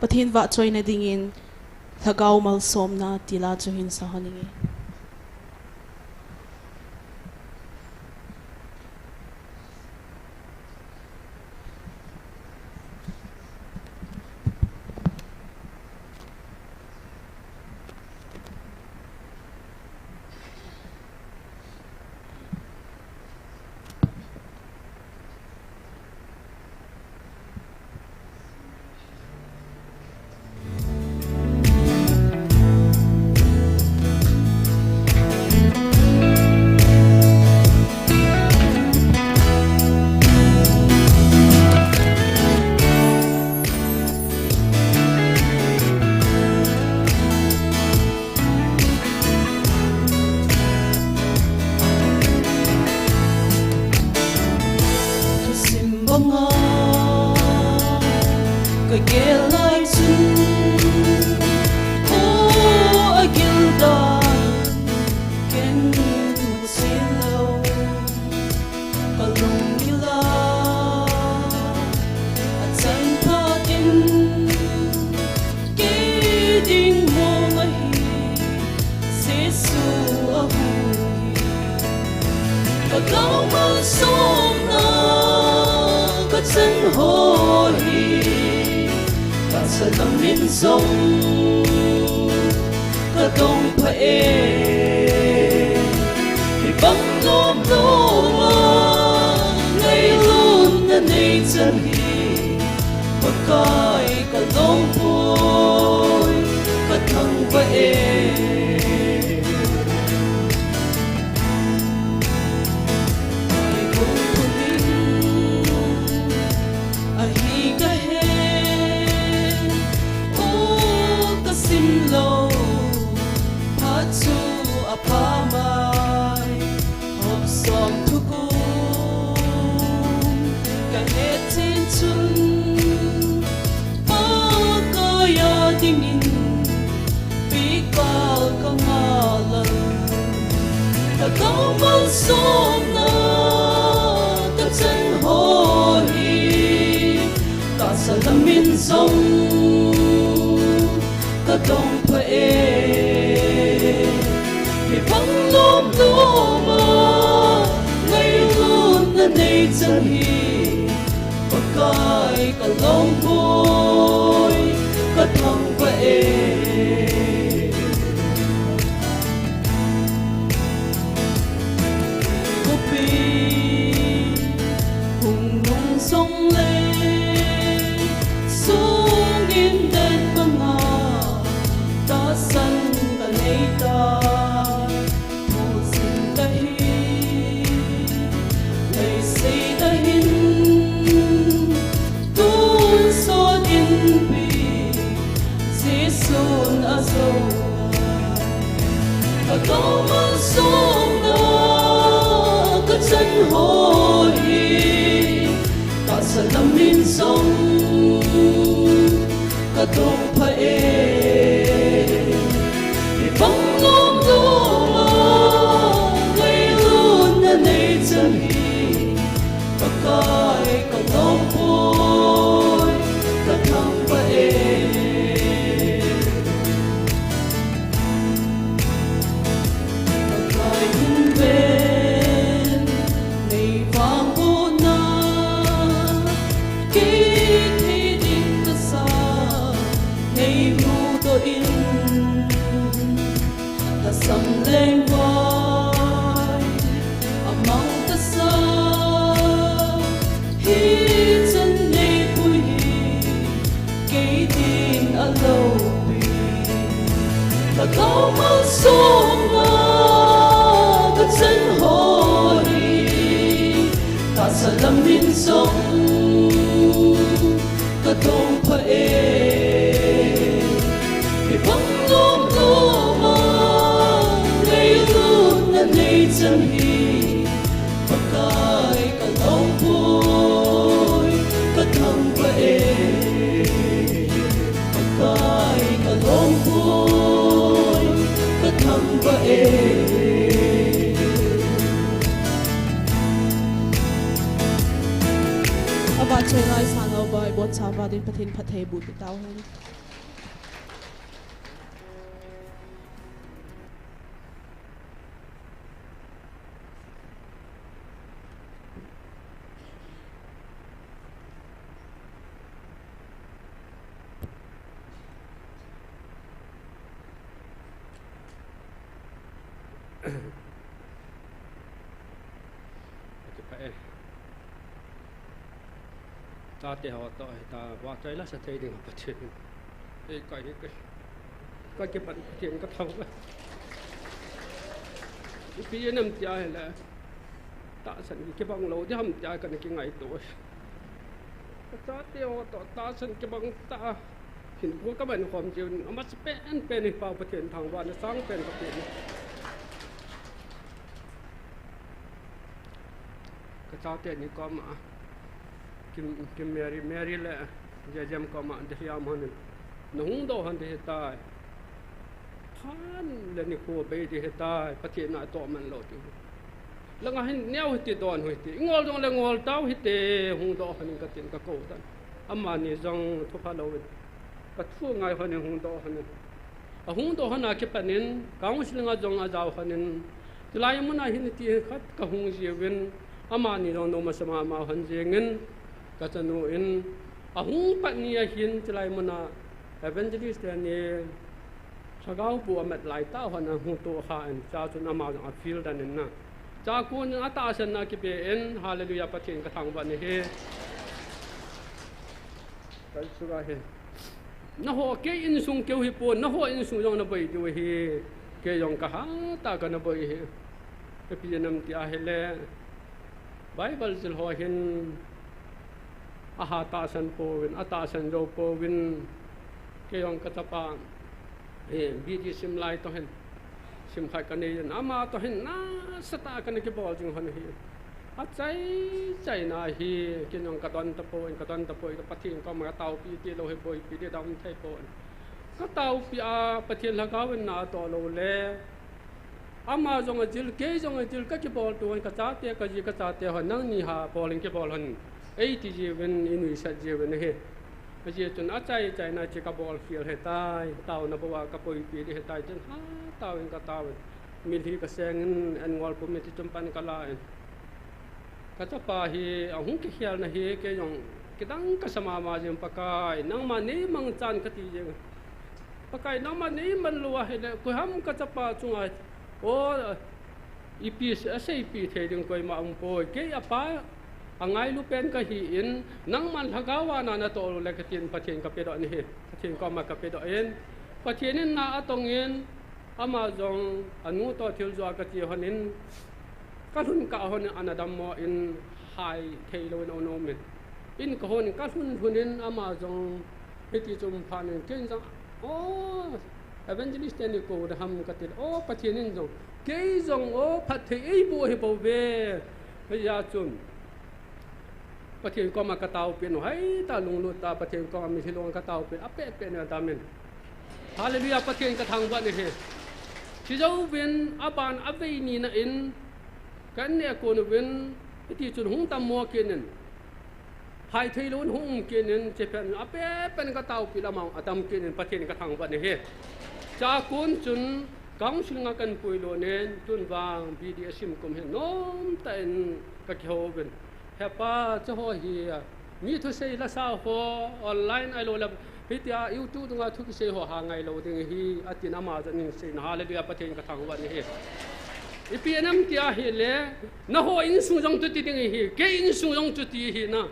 Pathen vahchoina dingin lhagao malsomna tila chu hin sa hon inge. Thusim banga kagel lai chun, o, agil dan ken muchen lou. Kalung gila achan phat in, kei ding mong ahi, Jesu ahu hi. Kalhagao malsomna kachan ho hi, tahsa lam in jong kadong pha e. Hibang lom lom a ngailutna nei chan hi, Pakai kalom poi, kathangvah e. Ahi kahe, o, kasim lou, phat chu apha mai, hop som thukum kahet chen chun, Pakai a dingin, pikal kangah lal. Lhagao malsomna kachan ho hi, tahsa lam in jong kadong pha e. Hibang lom lom a ngailutna nei chan hi, Pakai kalom poi, kathangvah e. Khopi hung nung jongle, sungin den banga tahsan kanei tai. Thusei tahin, leisei tahin, Holy, tahsa lamin jong ka dong pha e. Hibang lom lom a ngailutna nei chan hi, Pakai ka lom poi, ka thangvah e. Pakai in ven, nei vangbohna, kei thei ding kasa, nei mudoh in, lhasam lengvai a mang kasa. Hichan neipui hi, kei din a loupi. Lhagao malsoma ka chan holy, tahsa lamin jong ka dong pha e. Hibang lom lom a ngailutna nei chan hi, Pakai ka lom poi, ka thangvah e. Pakai ka lom poi, ka thangvah e. Ava choi lai sa lo bai, bon sa va din Pathen phatthei boh pi tau hen. Ka kipah e. Chate ho toh hita, vahchoi la sa thei ding Pathen. Ei, ka hi ka, ka kipah Pathen ka thangvah. Ipi jeh ham tia hile, tahsan kibang lou ding ham tia kana kingaito. Ka chate ho toh tahsan kibang tah a hinkho ka man khom jiuvin, amasapen pen hi Pa Pathen thangvahna sangpen ka pe e. Ka chate ni koma, Kim, Kim Mary, Mary le Jejem koma Delhi a um hon in, na hung doh hon ding ahitai. Phat le nikho bei ding ahitai, Pathen na toh man lou ding. Langa hin neo hite, don u hite, i ngol jong le ngol tau hite, hung doh hon in ka tin ka kou tan. Amani jong thupha louvin, ka thu ngai hon in hung doh hon in. Ahung doh hon a kipat in, counseling a jong ajao hon in, chulai mun a hin ti khat ka hung jiuvin, amani jong nomasa mama hon jengin, ka chanu in, ahung pat ni a hin chulai mun a evangelist teni lhagao bu amat lai tah hon ahung toh kha in, chua chun ama jong a feel dan in na. Chua kon in atahsan na kipe in, hallelujah, Pathen ka thangvah in ahi. Ka suga he. Nangho kei insung keu hipon, nangho insung jong naboi diu ahi. Kei jong kahat tah a kana boi ahi. Ipi jeh ham tia hile, Bible jil ho hin aha tahsan pouvin, atahsan jou pouvin. Kei jong ka chapa, eh, B D sim lai toh hin, sim khat ka nei in, ama toh hin nasatah a kana kibol jing hon ahi. Achai chaina hi, kei jong ka don tapoi, ka don tapoi, ka Pathen koma ka taopi tilou hi boipi ding dang um thei poi. Ka taopi a Pathen lhagao in na atoh lou le, ama jong ajil, kei jong ajil, ka kibol tou hon, ka chate, ka ji, ka chate hon, nangni ha bol in kibol hon, eiti jiuvin, i nuisat jiuvin ahi. Ajeh chun achai chaina chu ka bol khel ahitai, taona bou a ka boipi ding ahitai, tin hatah in ka taovin. Mitlhi ka seng in, an ngol pum in ti chun pan ka la in. Ka chapa hi ahung kikhel na hi, kei jong kidang kasa mama jing, Pakai, nangma nei mangchan kati jing. Pakai, nangma nei man lou ahile, koi ham ka chapa chunga, o, ipi se, aseipi thei ding koima um poi. Kei apa angailu pen kahi in, nangman lhagao a na natoh lou le katin Pathen ka pedoh in ahi. Pathen koma ka pedoh in, Pathen in na atong in, ama jong anu toh thil joh a kati hon in, ka lhun kah hon in ana dammo in, hai thei lou in aum in. In ka hon in ka lhun lhun in ama jong hiti chun phat in kei jong, o, evangelist teni kou ding ham kati le, o, Pathen in jong, kei jong, o, phatthei eiboh ahi bou ve. Hijeh chun Pathen koma kataopeh u, hoitah lunglut tah a Pathen koma mitlhi long a kataopeh, apeh peh in adamin. Hallelujah, Pathen kathangvah nahi. Chujouvin aban avei nina in, ka-in neh kon uvin, hiti chun hung dammo kit in, hai theilou in hung um kit in, chephen apeh peh in kataopeh lam a adam kit in Pathen kathangvah nahi. Chua kon chun counselling a kahin puilut in, tun vang B D A sim kum hin nomtah in kakihou uvin. He pa, chuho hi, mi thusei lasa ho, online ahilou le, hitia YouTube dunga thu kisei ho ha ngailou ding ahi, atin ama jong ahin seiyin, hallelujah, Pathen kathangvah nahi. Ipi jeh ham tia ahile, nangho insung jong chuti ding ahi, kei insung jong chuti ahi na.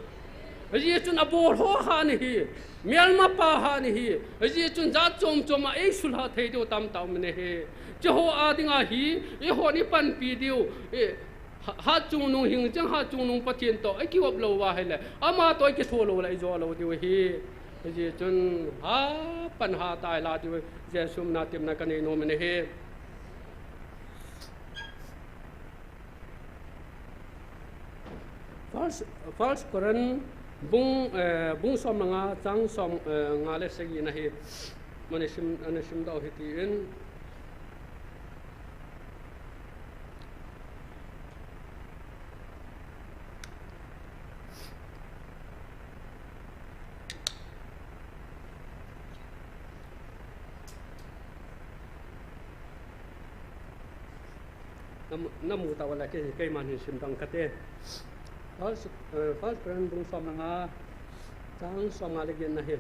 Hijeh chun abol ho hat ahi, melmapa hat ahi, hijeh chun jat chom chom a eisulha thei diu tamtah um nahi. Chuho a dinga hi, eihon ipanpi diu, e, Ha-, hatchungnung hing chang, hatchungnung Pathen toh ikivop lou uva ahile, ama toh ikitho lou le ijo lou diu ahi. Hijeh chun hapan hatah a ilah diu, Jesu mina temna kanei nom in ahi. First, First Corinth bung, eh, bung som le nga chang som, eh, nga le sagi na hi. Mani sim, ana simdoh u hiti in. Namu, namu tauva le kei, keiman hin simdoh kate. First, eh, First Corinth bung som le nga, chang som nga le get na hi.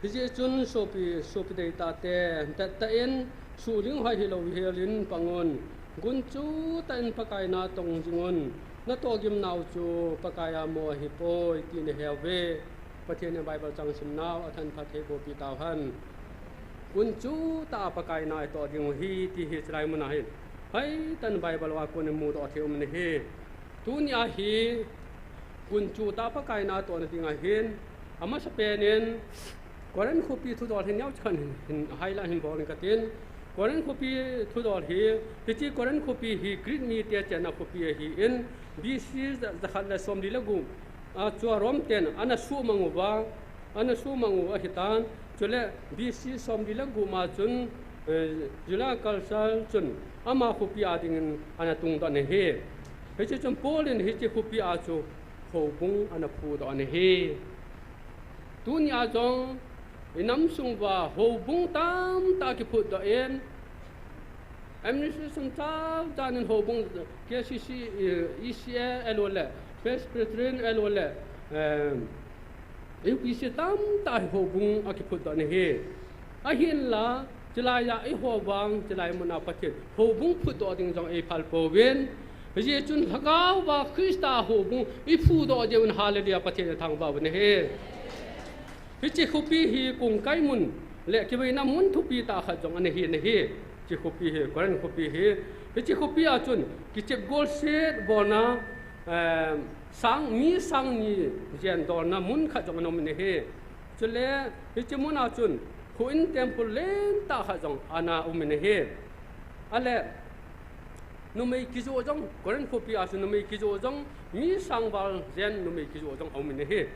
Hijeh chun sopi, sopi deitahte, dettah in, suhling hoi hilou hel in pang un, gunchu tah in Pakai na tong jing un, natoh gimnau chu Pakai a mo ahipoi, ti naheuve. Pathen in Bible chang simnau athanpha thei boh peh tauhen. Gunchu tah a Pakai na itoh ding u ahi, ti hi chulai mun a hin hoitah in Bible a kon in mudoh thei um in ahi. Tuni a hi gunchu tah a Pakai na tohna ding a hin, amasapen in Corinth khopi thudol hin neocha khat hin, hin highlight hin bol in katin. Corinth khopi thudol hi, hiche Corinth khopi hi Greek mite chenna khopi ahin, B C ja, jakhat le somli le gup a chua Rome ten ana suhmang uva, ana suhmang u ahitan, chule B C somli le gup ma chun, eh, Julian Caesar chun ama khopi a dingin ana tungdoh in ahi. Hiche chun Paul in hiche khopi a chu houbung ana phudoh in ahi. Tuni a jong inam sung uva houbung tamtah kiphutdoh in, administration chauchan in houbung, K C C, eh, E C A ahilou le, Presbyterian ahilou le, eh, U P C tamtah hi houbung akiphutdoh in ahi. Ahinla, chulai a eiho vang, chulai mun a Pathen houbung phutdoh ding jong eiphal pouvin. Hijeh chun lhagao va Christa houbung iphudoh diu in, hallelujah, Pathen ithangvah uvin ahi. Hiche khopi hi kongkai mun le kiveina mun thupi tah khat jong ana hi in ahi. Hiche khopi hi, Corinth khopi hi. Hiche khopi a chun kichep golset bolna, eh, sang, mi sang ni jen dolna mun khat jong ana um in ahi. Chule hiche mun a chun kho in temple lentah khat jong ana um in ahi. Ale, numei kijoh jong, Corinth khopi a chun numei kijoh jong, mi sang val jen numei kijoh jong aum in ahi.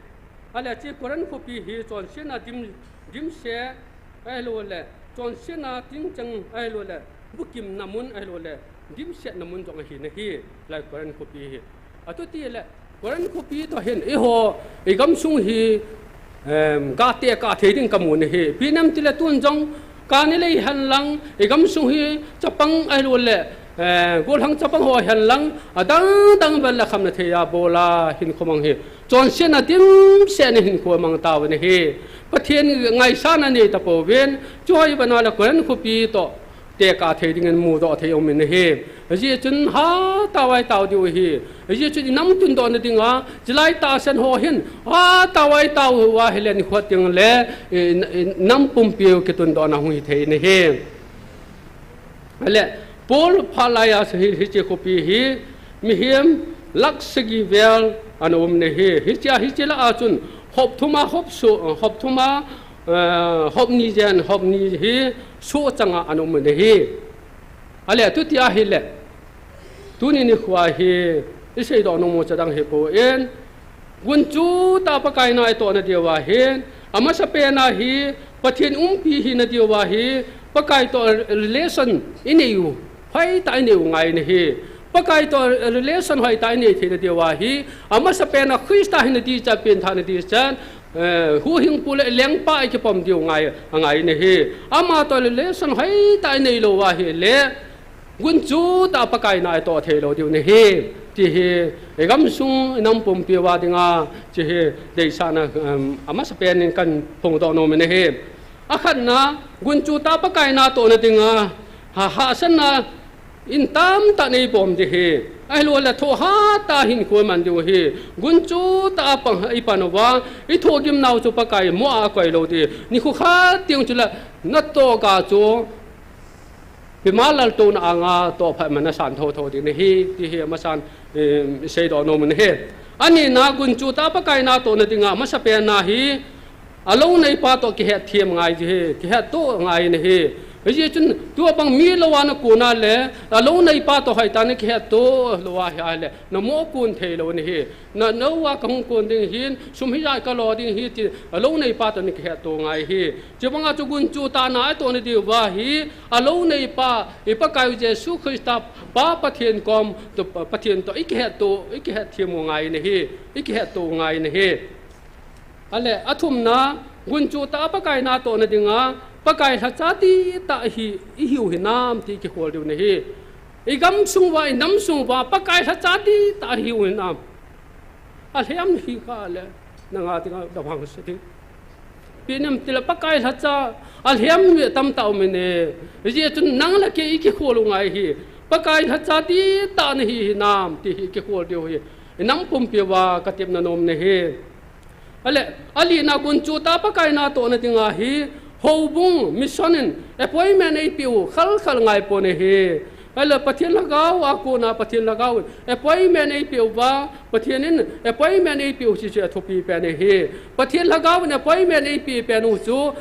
Ale, hiche Corinth khopi hi chonsetna dim, dimset ahilou le, chonsetna tingchang ahilou le, bukimna mun ahilou le, dimsetna mun jong ahi in ahi, lai Corinth khopi hi. Atuti le, Corinth khopi toh hin, eiho, igamsung hi, em, katekah thei ding kamu in ahi. Ipi ham itile tun jong, kani lei hen lang, igamsung hi chapang ahilou le, eh, gollhang chapang ho hen lang, adang dang vel le khamna thei a bol a hinkho mang hi, chonsetna dimset in hinkho mang tauvin ahi. Pathen ngaisahna nei tapouvin, chuho ivana le Corinth khopi toh tekah thei dingin mudoh thei um in ahi. Hijeh chun hatah a itao diu ahi. Hijeh chun inam tundohna dinga, chulai tahsan ho hin, hatah a itao uva ahile nikho teng le, i, i, inam pumpi u kitundohna hung hithei in ahi. Ale, Paul phat lai a hi, hiche khopi hi, mihem lakh sagi vel ana um in ahi. Hiche a, hiche lah a chun, hop thum a, hop so, hop thum a, eh, hop ni jen, hop ni hi, soh chang a ana um in ahi. Ale, tuti ahile, tuni nikho hi isei doh nom u chu adang hipon, gunchu tah Pakai na itohna diu ahin, amasapen a hi Pathen umpi hina diu ahi, Pakai toh relation inei u, hoitah inei u ngai ahi. Pakai toh relation hoitah inei theina diu ahi, amasapen a Christa hina ding chan, pengthahna ding chan, eh, huhhingpu le lengpa ikipom diu ngai, angai ahi. Ama toh relation hoitah inei lou ahile, gunchu tah Pakai na itoh thei lou diu ahi. Ti hi, igamsung inam pumpi uva dinga, ti hi, deisahna, em, amasapen in kahin phongdoh nom ahi. Akhatna, gunchu tah Pakai na tohna dinga, ha, hahsatna in tamtah neibom ding ahi. Ahilouleh thohhat tah a hinkho iman diu ahi. Gunchu tah a pang, ipan uva, ithohgim nau chu Pakai mo a akoi lou ding. Nikho khat teng chule natoh ga chu, Pi Manlal tohna anga tohphat man nasan thotho ding ahi, ti hi amasan, eh, isei doh nom ahi. Anina gunchu tah Pakai na tohna dinga, amasapen a hi, alou neipa toh kihetthem ngai ahi, kihetto ngai ahi. Hijeh chun, tua bang mi lou a nakon a le, alou neipa toh hoitah in kihetto lou ahi ahile, namo kon thei lou ahi. Na, nao a kahung kon ding ahin, sum hijat kalo ding ahi, ti, alou neipa toh nakihetto ngai ahi. Chubanga chu gunchu tah na itohna diu ahi, alou neipa, i Pakai Jesu Christa Pa Pathen kom, toh, Pathen toh ikihetto, ikihetthem u ngai ahi, ikihetto u ngai ahi. Ale, athumna, gunchu tah Pakai na tohna dinga, Pakai lhacha dihtah hi, ihiu hinam ti kikhol diu ahi. Igamsung uva, inamsung uva, Pakai lhacha dihtah ihiu hinam. Alhem hi kha le, nanga dinga damhang se ding. Ipi jeh ham itile Pakai lhacha, alhem mi tamtah um e. Hijeh chun nang le kei ikikhol u ngai ahi. Pakai lhacha dihtah nahi hinam, ti hi kikhol diu ahi. Inam pumpi uva katepna nom ahi. Ale, alina gunchu tah Pakai na tohna dinga hi, houbung, mission in, appointment eipeh u, khalkhal ngai pon ahi. Ale, Pathen Lhagao a kona Pathen Lhagao in, appointment eipeh uva, Pathen in, appointment eipeh u chu athupi pen ahi. Pathen Lhagao in, appointment eipeh pen u chu,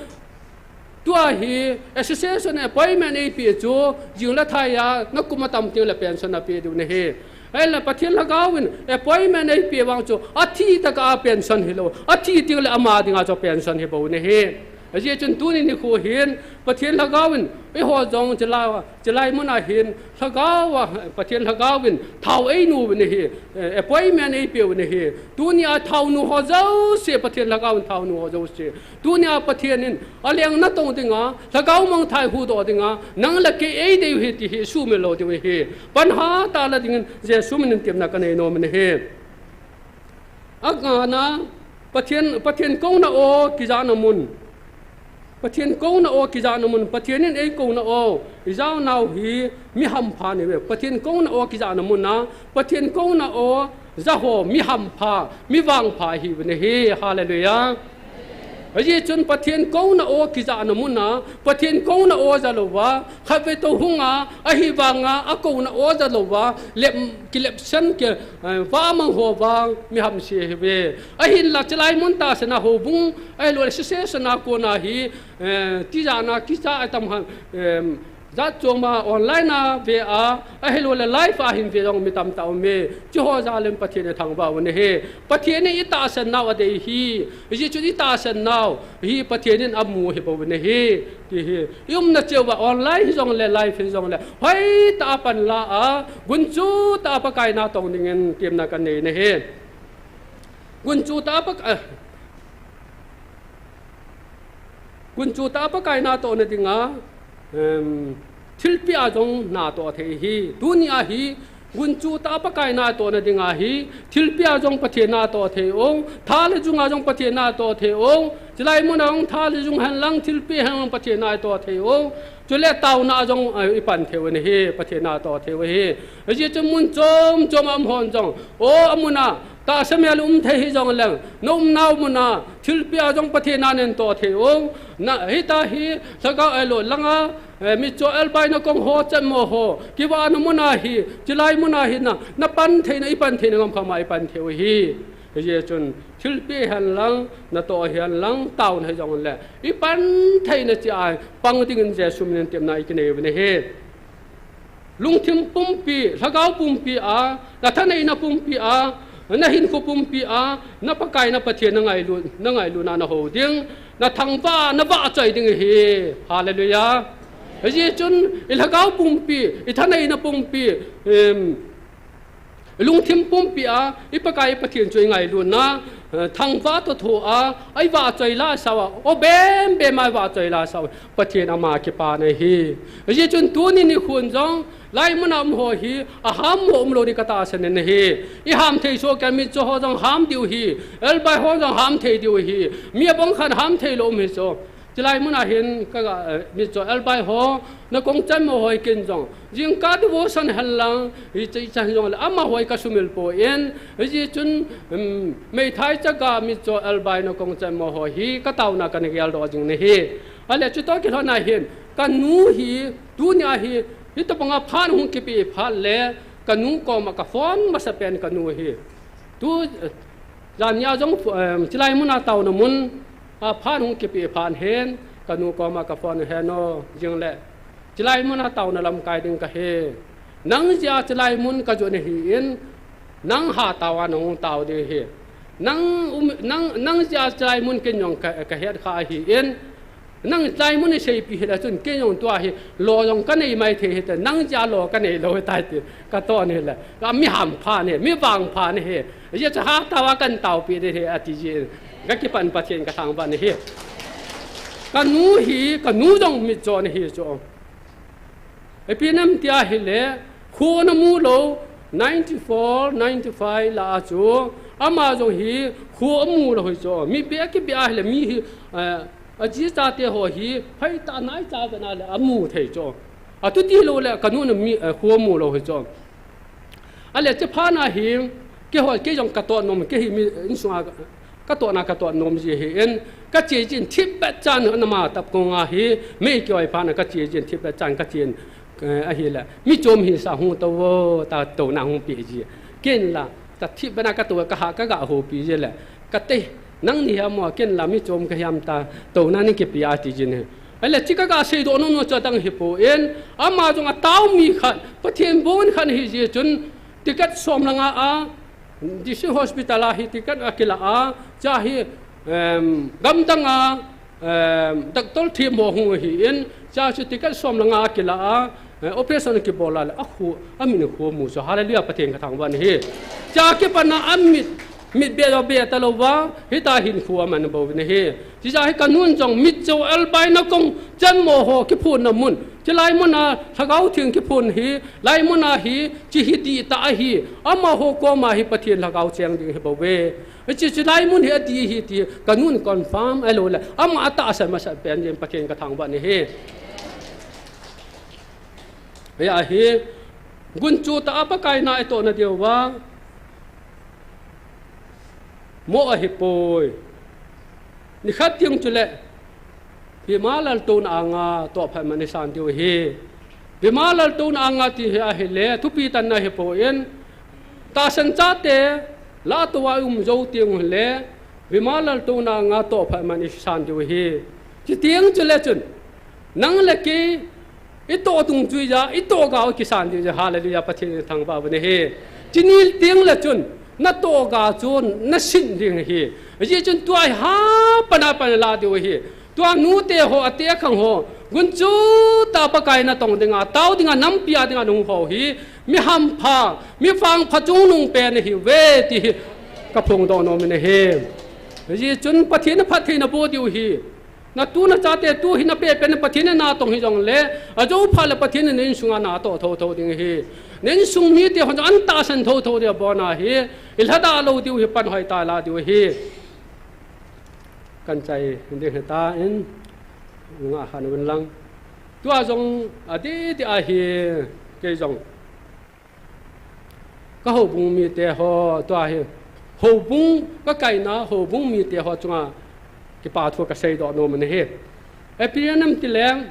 tua hi, association appointment eipeh chu, jing le thai a, nakum atam teng le pension apeh diu ahi. Ahile Pathen Lhagao in appointment eipeh vang chu, athi tah a pension hilou, athi teng le ama dinga chu pension hibou ahi. Hijeh chun tuni nikho hin, Pathen Lhagao in, eiho jong chulai, chulai mun a hin, Lhagao a, Pathen Lhagao in, thao einu u ahi, eh, appointment eipeh u ahi. Tuni a thaonu ho jouse, Pathen Lhagao in thaonu ho jouse. Tuni a Pathen in aleng natong dinga, Lhagao mangthah huhdoh dinga, nang le kei eidei u ahi ti hi isumil lou diu ahi. Pan hatah a la dingin Jesu minin tepna kanei nom ahi. Angana, Pathen, Pathen kouna o kijahna mun. Pathen kouna o kijahna mun, Pathen in eikouna o, ijaonau hi mi hampha ahiuve. Pathen kouna o kijahna mun a, Pathen kouna o, ja ho mi hampha, mi vangpha ahiuve ahi. Hallelujah. Hijeh chun Pathen kouna o kijahna mun a, Pathen kouna o ja louva, khatvei tou hung a, ahivanga, akouna o ja louva, lep, kilepsen, ki, eh, vamang ho vang, mi hamse ahiuve. Ahinla chulai mun tahsan a houbung, ahilouleh association a kona hi, eh, tijatna kicha atam ham, em, Jat chom a online a ve a, ahilouleh live a hin ve jong mi tamtah um e. Hiche ho jal in Pathen ithangvah u ahi. Pathen in itahsan nau adei ahi. Hijeh chun itahsan nau hi Pathen in amu ahibou ahi. Ti hi. I umna cheh uva online hijongle, live hijongle, hoitah a panla a, gunchu tah a Pakai na tong dingin temna kanei ahi. Gunchu tah a Pak-, ah, Gunchu tah a Pakai na tohna dinga, em, thilpeh a jong na toh thei ahi. Tuni a hi, gunchu tah a Pakai na tohna dinga hi, thilpeh a jong Pathen na toh thei u, tha le jung a jong Pathen na toh thei u, chulai mun a jong tha le jung henlang, thilpeh henlang Pathen na toh thei u, chule taona a jong, eh, ipan thei u ahi, Pathen na toh thei u ahi. Hijeh chun mun chom chom a um hon jong, o, amun a, tahsa mel um thei hijongleng, na umnau mun a, thilpeh a jong Pathen na nei toh thei u. Na, hitia hi, lhagao ahilou langa, eh, mitcho elbai na kong ho, chatmo ho, kivahna mun a hi, chulai mun a hi na, na pan theina, ipan theina ngam kham a ipan thei u ahi. Hijeh chun, thilpeh henlang, na toh henlang, taona hijongle, ipan theina cheh a, pang dingin Jesu minin temna ikinei u ahi. Lungthim pumpi, lhagao pumpi a, na thaneina pumpi a, na hinkho pumpi a, na Pakai na Pathen na ngailu, na ngailuna na ho ding, na thangvah, na vahchoi ding ahi. Hallelujah. Hijeh chun, i lhagao pumpi, i thaneina pumpi, em, lungthim pumpi a, i Pakai i Pathen chu i ngailuna, eh, thangvah toh thoh a, i vahchoi la sao a, o bem bem a i vahchoi la sao a, Pathen ama kipana ahi. Hijeh chun tuni nikhon jong, lai muna um ho hi, aham mo umlou ding ka tahsan in ahi. I ham thei soh kei a mitcho ho jong ham diu ahi, elbai ho jong ham thei diu ahi, mi abang khat ham thei lou um hi chu. Chulai muna hin ka ga, eh, mitcho elbai ho, na kong chan mo ho hi ken jong. Jingkah devotion hen lang, hiche, hiche hin jong le, amaho hi ka sumil poi, hijeh chun, um, meithai chaga mitcho elbai na kong chan mo ho hi, ka taona kana geldoh jing in ahi. Ahile, chutoh kilhon a hin, ka nu hi, tunia hi, hitobanga phat hung kipe phat le, ka nu koma ka phone masapen ka nu hi. Tu, eh, jan nia jong, em, chulai muna taona mun, a, phat hung kipe phat hin, ka nu koma ka phone hen o, jing le. Chulai muna taona lamkai ding kahi. Nang jeh a chulai mun ka jon ahin, nang hatah a nahung tao ding ahi. Nang, um, nang, nang jeh a chulai mun ken jong ka, ka het kha ahin, nang chulai mun i seipi hile chun, ken jong tua hi, lo jong ka nei mai thei hite, nang jeh a lo ka nei lou tai ti, ka ton hile. Ka mi hampha nahi, mi vangpha nahi. Hijeh chun hatah a kan taopi ding ahi, ati jin. Ka kipan Pathen ka thangvah in ahi. Ka nu hi, ka nu jong mitcho nahi chu. Ipi nam tia hile, kho ana mu lou, ninety four, ninety five lah a chu, ama jong hi, kho amu lou hi chu. Mi beh a kibeh a hile, mi hi, eh, aji chate ho hi, phaitah nai cha vena le, amu thei chu. Atuti lou le, ka nu na mi, eh, kho amu lou hi chu. Ahile, chephat na hi, keiho, kei jong ka toh nom, kei hi mi, insunga, ka tohna ka toh nom ji ahin, ka che jin thipbeh chan, ana ma tap kong a hi, mei kihoi phat na ka che jin thipbeh chan ka chen, eh, ahile. Mi chom hi sa hung tou vo, ta touna hung pe ji. Ken la, ta thipbeh na ka tou, ka ha, ka ga houpi ji le. Ka te, nangni hi amo, ken la mi chom ka hiam ta, touna nei kipe a ti jin ahi. Ahile, chu ka ga seidoh nom nom chu adang hipon, ama jong atao mi khat, Pathen bon khat ahi jeh chun, ticket som le nga a, District Hospital a hi ticket akila a, chua hi, em, gamdang a, em, doctor themmo hung ahin, chua chu ticket som le nga akila a, eh, operation akibol a le, akhu, amin akhu amu chu, hallelujah, Pathen ka thangvah in ahi. Chua kipat na amit, mit beh jo beh talou va, hitia hin khu aman bou in ahi. Chijeh a hi ka nun jong mitcho elbai na kong chan mo ho kiphonna mun. Chulai muna Lhagao Theng kiphon hi, lai muna hi, chi hi dihtah ahi. Amaho koma hi Pathen Lhagao cheng ding ahi bou ve. Chi, chulai mun hi adih ahi ti, ka nun confirm ahilou le. Ama atahsan masat pen din Pathen ka thangvah in ahi. Hia hi, gunchu tah a Pakai na itohna diu va. Mo ahipoi. Nikhat ding chule, Bima laltouna anga tohphat man isan diu ahi. Bima laltouna anga ti hi ahile, thupi tanna hipon, tahsan chate, la tou a um jou teng hile, Bima laltouna anga tohphat man isan diu ahi. Chuteng chule chun, nang le kei, itoh dungjuiya, itoh gao kisan ding ja, hallelujah, Pathen in thangvah uvin ahi. Chuni teng le chun, natoh ga chu nasin ding ahi. Ajeh chun tua hi hapan hapan la diu ahi. Tua nute ho, ate khang ho, gunchu tah a Pakai natong dinga, tao dinga, nampi a dinga nahung ho hi, mi hampha, mi vangpha chungnung pen ahiuve ti hi kaphongdoh nom in ahi. Ajeh chun Pathen in phatthei naboh diu ahi. Natu nachate tu hi napeh pen Pathen in natong hijongle, ajou phat le Pathen in na insunga natoh thotho ding ahi. Na insung mite hon jong ana tahsan thotho ding abona hi, ilhadah lou diu hi pan hoitah la diu ahi. Kan chai ding ahitan, nungah khan uvin lang. Tua jong adih dih ahi, kei jong. Ka houbung mite ho, tua hi, houbung, ka kaina houbung mite ho chunga kipa thu kaseidoh nom in ahi. Ipi jeh ham itile,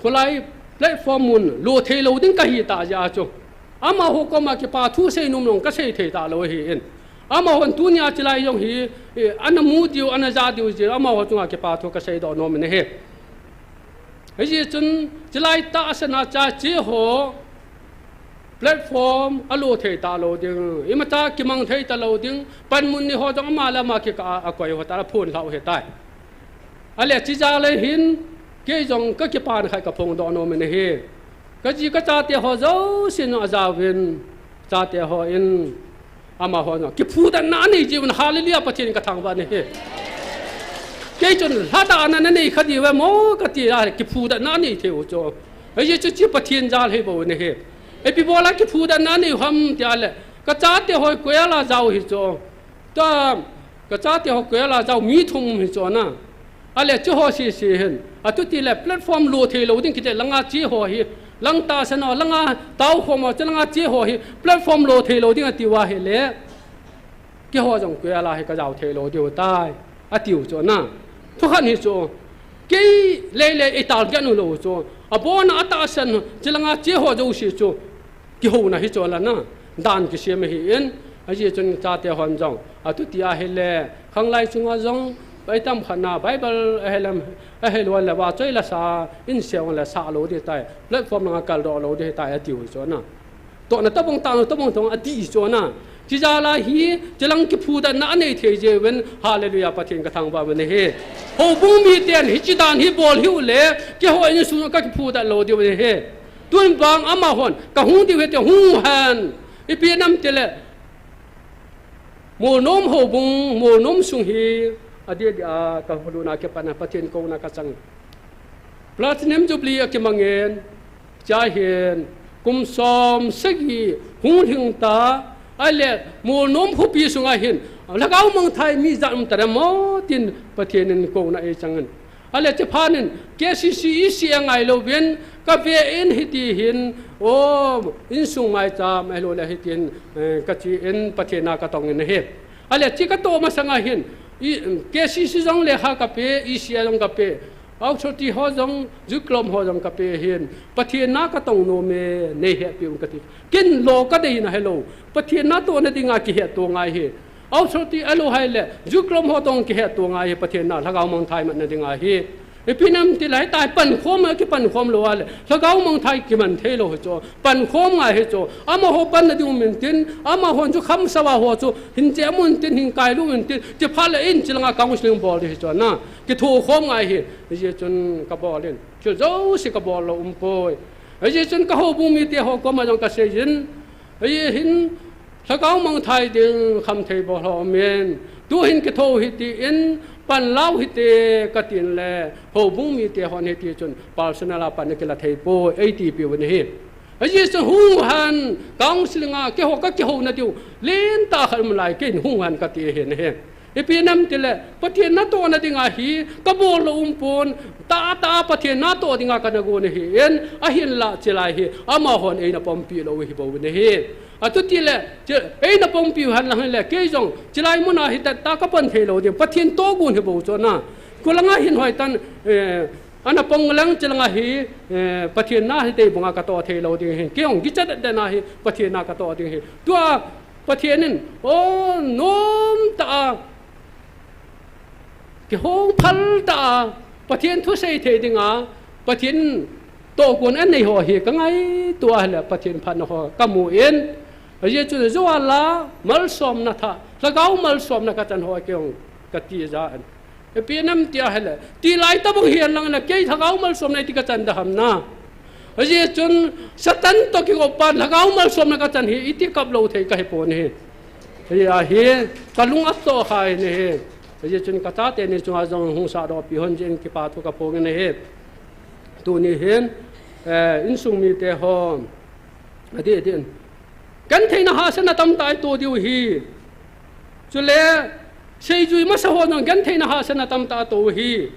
kholai platform mun lo theilou ding kahi tah jeh a chu, amaho koma kipa thu seinom jong kasei thei talou ahin. Amahon tunia chilai jong hi, eh, ana mu diu, ana ja diu jeh, amaho chunga kipa thu kaseidoh nom in ahi. Hijeh chun, chilai tahsan a cha che ho, platform alo thei talou ding, imacha kimang thei talou ding, panmun nei ho jong ama le ama kikah a akoi ho ta, aphonlhau ahitai. Ale chijeh a hin, kei jong kakipan khat kaphongdoh nom in ahi. Kaji kachate ho jousen ajaovin, chate hon, amahon jong kiphudatna anei jiuvin, Hallelujah, Pathen kathangvah in ahi. Kei chun lhadahna nanei kha diu ve mo kati a, kiphudatna anei thei u chu. Hijeh chun hiche Pathen jal ahibou in ahi. Ipi bola kiphudatna anei u ham tia le, kachate ho koi a la jao hi chu. Tua, kachate ho koi a la jao mi thum um hi chu na. Ale hiche ho sese hin, atutile platform lo theilou ding kiti langa che ho hi, lang tahsan ho, langa taokhom ho, hiche langa che ho hi platform lo theilou ding atiu ahile, keiho jong koi a la hi kajao theilou diu tai, atiu chu na. Thukhat hi chu, kei leile itarget u lou chu, abona atahsan hiche langa che ho jouse chu, kihouna hi chu la na, dan kisem ahin, hijeh chun chate hon jong, atuti ahile, khanglai chunga jong, itam khat na, Bible ahelem, ahelou le vachoi la sa, insung le sa lou ding tai, platform langa kaldoh lou ding tai, atiu hi chu na. Tohna tobang, tahna tobang tobang ati hi chu na. Chijeh a hi, hiche lang kiphudatna anei thei jiuvin, Hallelujah, Pathen kathangvah uvin ahi. Houbung miten hiche dan hi bol hiu le, keiho insung kakiphudat lou diu ahi. Tun vang amahon, kahung diu ahi ti hung hen. Ipi ham itile, Molnom houbung, Molnom sung hi, adeh deh a kalhun a kipat na Pathen kouna kachang. Platinum Jubilee akimangin, hichea hin, kum som sagi hung lhing ta, ale Molnom khopi sunga hin, lhagao mangthai mi ijat um tadem mo tin Pathen in kouna eichangin. Ale hiche phat in, K C C E C angai louvin, kave in hiti hin, o, insung maicham, ahilou le hiti hin, eh, kache in Pathen na katong in ahi. Ale hiche katoh masanga hin, i, K C C jong lekha kape, E C A jong kape, authority ho jong, Juklom ho jong kape hin, Pathen na katong nom e, nei hepeh un kati. Ken lo kadei na hilou, Pathen na tohna dinga kihetto ngai ahi. Authority alo hile, Juklom ho toh kihetto ngai ahi, Pathen na lhagao mangthai matna dinga hi. Ipi ham itile hitia pankhom a kipankhom lou a le, lhagao mangthai kiman thei lou hi chu, pankhom ngai hi chu, amaho panna ding um intin, amahon chu khamsao a ho chu, hin che mun tin, hin kai lum intin, hiche phat le in hiche langa counseling bol ding hi chu na, kithokhom ngai ahi, hijeh chun kabol in, thil jouse kabol lou um poi. Hijeh chun kahoubung mite ho koma jong kasei in, Ahin, lhagao mangthai ding khamthei bol ho um in, tu hin kitho hite, pan lau hite, katin le, houbung mite hon hiti chun personal a pan kila thei poi, eiti piu ahi. Ajeh chu hung hen, counseling a, keiho kakihouna diu, lentah khat um lai, ken hung hen kati ahi. Ipi ham itile, Pathen natohna dinga hi, kabol lou um pon, tahtah a Pathen natoh dinga kana gon ahin, ahinlah chilai hi, amahon eina pompi lou hi bou ahi. Atutile, chi, eina pompi u henlang hile, kei jong, chilai muna hi tahtah a kapan thei lou ding, Pathen tohgon hi bou chu na. Kholanga hin hoitan, eh, ana pang leng chilanga hi, eh, Pathen na hi tei bunga katoh thei lou ding ahi, kei jong kichat den a hi, Pathen na katoh ding ahi. Tua, Pathen in, o, nomtah a, kihong phal tah a, Pathen thusei thei dinga, Pathen tohgon anei ho hi kangaito a hile, Pathen phatna ho kamu in, ajeh chu jou a la, malsomna thah, lhagao malsomna kachan ho kei jong kati ja in. Ipi ham tia hile, tilai tabang hihen lang na, kei lhagao malsomna iti kachan da ham na. Ajeh chun Satan toh kigop pan lhagao malsomna kachan hi iti kap lou thei kahi pon ahi. Hijeh a hi, kalung asoh kha in ahi. Ajeh chun kachate ni chunga jong hung sahdoh pi hon jeh in kipa thu kaphong in ahi. Tuni hin, eh, insung mite ho, adeh deh in, gentheina hahsatna tamtah ito diu ahi. Chule, seijui masa ho jong gentheina hahsatna tamtah ito u ahi.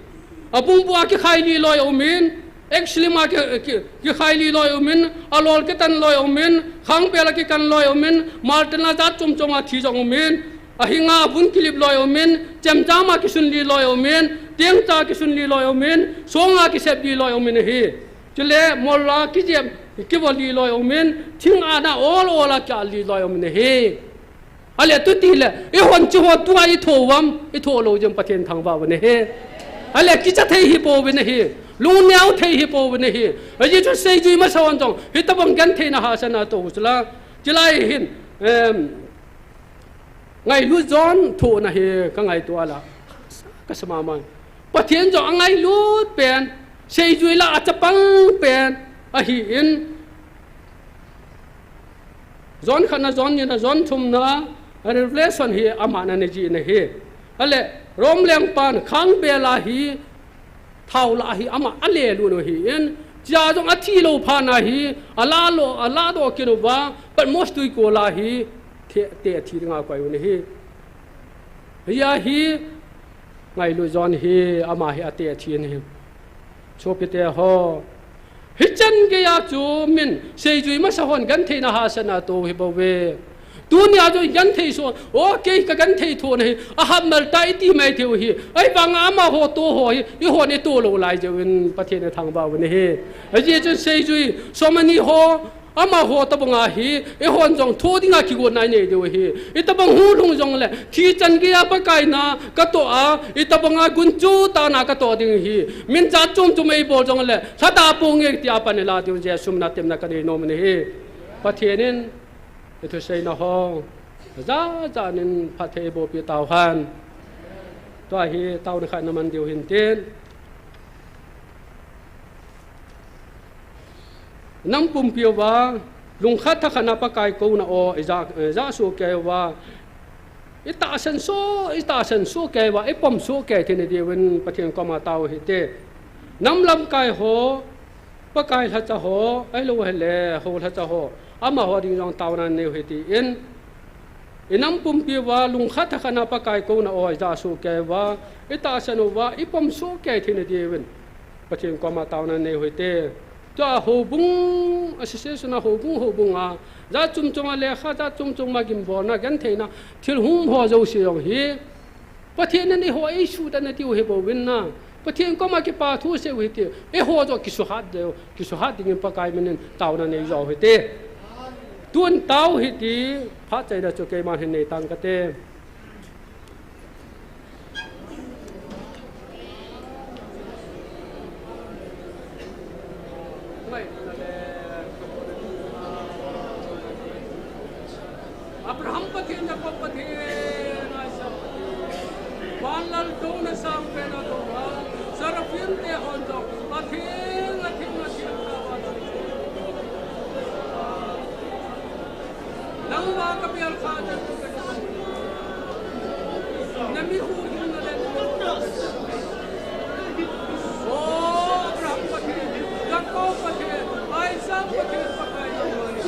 Abungbu a kikhai liloi aum in, X-lim a ki, ki, kikhai liloi aum in, alol kitan loi aum in, khangbel a kikan loi aum in, maltan a jat chom chom a thi jong aum in, ahinga vun kilip loi aum in, chemjam a kisun liloi aum in, tengcha kisun liloi aum in, song a kisep liloi aum in ahi. Chule mol a kijep, kivo liloi aum in, thing ana ol ol a kia liloi aum in ahi. Ale tutile, eihon hiche ho tua itho uvam, itho lou jeh in Pathen thangvah uvin ahi. Ale kicha thei hi bou vin ahi. Lungneo thei hi pouvin ahi. Ajeh chu seijui masa hon jong hitabang gentheina hahsatna atoh u chu la. Chulai hin, em, ngailut John thohna hi kangaito a la, kasa mama. Pathen jong angailut pen, seijui la achapang pen ahin, John khatna, John nina, John thumna, Revelation hi aman anei jin ahi. Ale, Rome lengpan khangbel a hi, thao la hi ama alelut u ahin, chua jong athi lou phat na hi, alalo, aladoh kit uva, Patmos tuikol a hi, te, te athi dinga akoi u ahi. Hia hi, ngailut John hi, ama hi ate athi ahi. Sopite ho, hichan geiya chu min seijui masa hon gentheina hahsatna atoh hi bou ve. Tunia chu genthei so, o kei kagenthei thona hi, ahammal tai iti mai thei u hi. Ahivanga amaho to ho hi, eihon ito lou lai jeh in Pathen ithangvah u ahi. Ajeh chu seijui, somani ho, amaho tabanga hi, eihon jong tho dinga kigotna inei diu ahi. Itabang hunglhung jongle, thi chan geiya Pakai na katoh a, itabanga gunchu tah na katoh ding ahi. Min jat chom chom eibol jongle, lhadap ponge tia pan ila diu Jesu mina temna kanei nom u ahi. Pathen in, ithuseina ho, jat jat in phatthei eibolpeh tauhen. Tua hi taona khat naman diu hintin. Nam pumpi uva, lungkhat thakhat na Pakai kouna o, ija, ija sohkei uva, itahsan soh, itahsan sohkei uva, ipom sohkei theina diuvin Pathen koma tao hite. Nam lamkai ho, Pakai lhacha ho, ahilou hile, hou lhacha ho, amaho ding jong taona nei u hite tin. Inam pumpi uva, lungkhat thakhat na Pakai kouna o, ija sohkei uva, itahsan uva, ipom sohkei theina diuvin Pathen koma taona nei u hite. Tua houbung, association a houbung, houbung a, jat chom chom a lekha, jat chom chom a gimbolna, gentheina, thil hung ho jouse jong hi, Pathen in eiho eisuhdan atiu hi bouvin na. Pathen koma kipa thu seiu hite. Eiho jong kisuhat deu, kisuhat dingin Pakai minin taona nei jo hite. Tun tao hite, phat chaina chu keiman hin nei tang kate. Abraham Pathen, Jacob Pathen, Isaac Pathen, van lal douna sangpen a douna, Seraphim te hon jong, Pathen, Pathen, Pathen, Pathen. Nangma ka bial kha na. Na mi hu hin na le. O Abraham Pathen, Jacob Pathen, Isaac Pathen, Pakai nangma ni.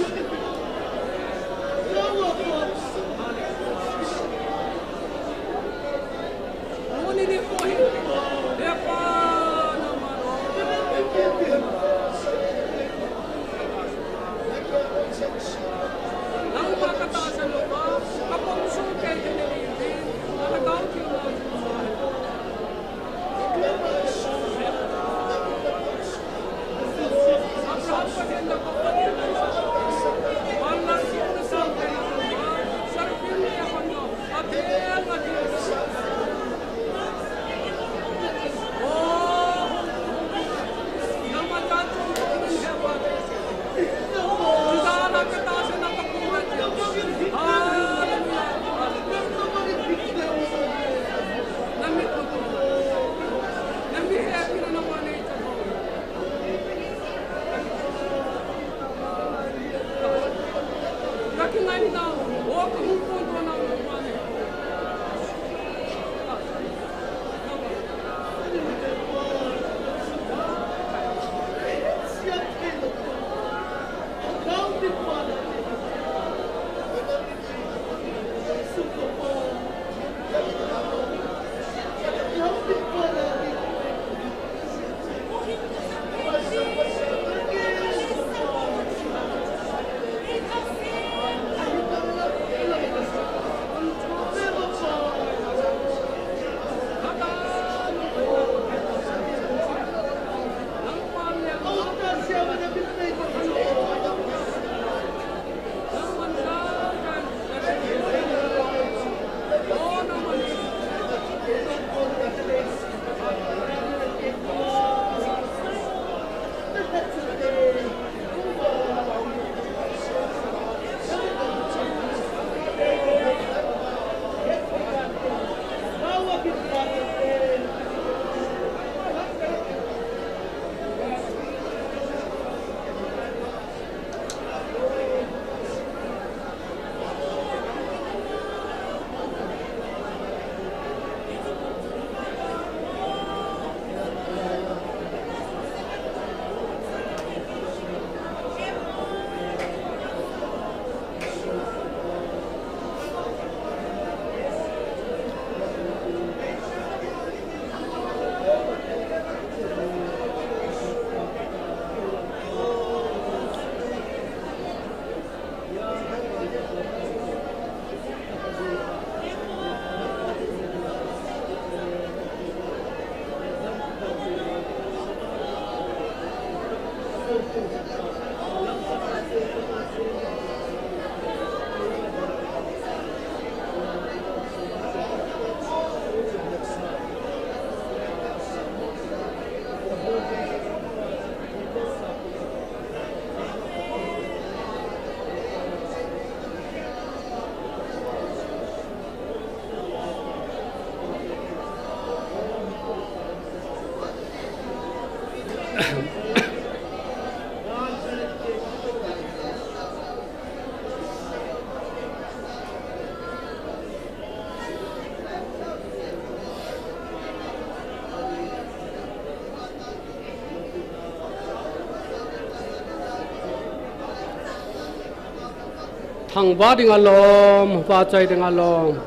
Thangvah ding alom, vahchoi ding alom.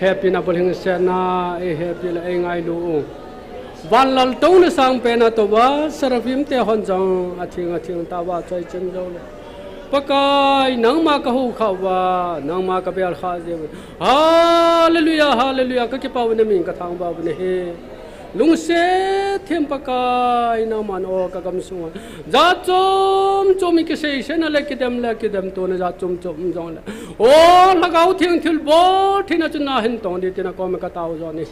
Hepina bulhingsetna, ei hepi le ei ngailu u. Vanlal touna sangpen a touva, seraphim te hon jong, athing athing tah a vahchoi chen jou le. Pakai, nangma ka houkhah uva, nangma ka belkhah jeh uva. Hallelujah, hallelujah, ka kipah uve, na min ka thangvah uve ahi. Lungset them Pakai, nangman o ka gamsunga jat chom chom in kiseisetna le kidem le kidemtona jat chom chom um jongle. O Lhagao Theng thilbol theina chu nahin tong ding tin na koma ka tao jo ahi.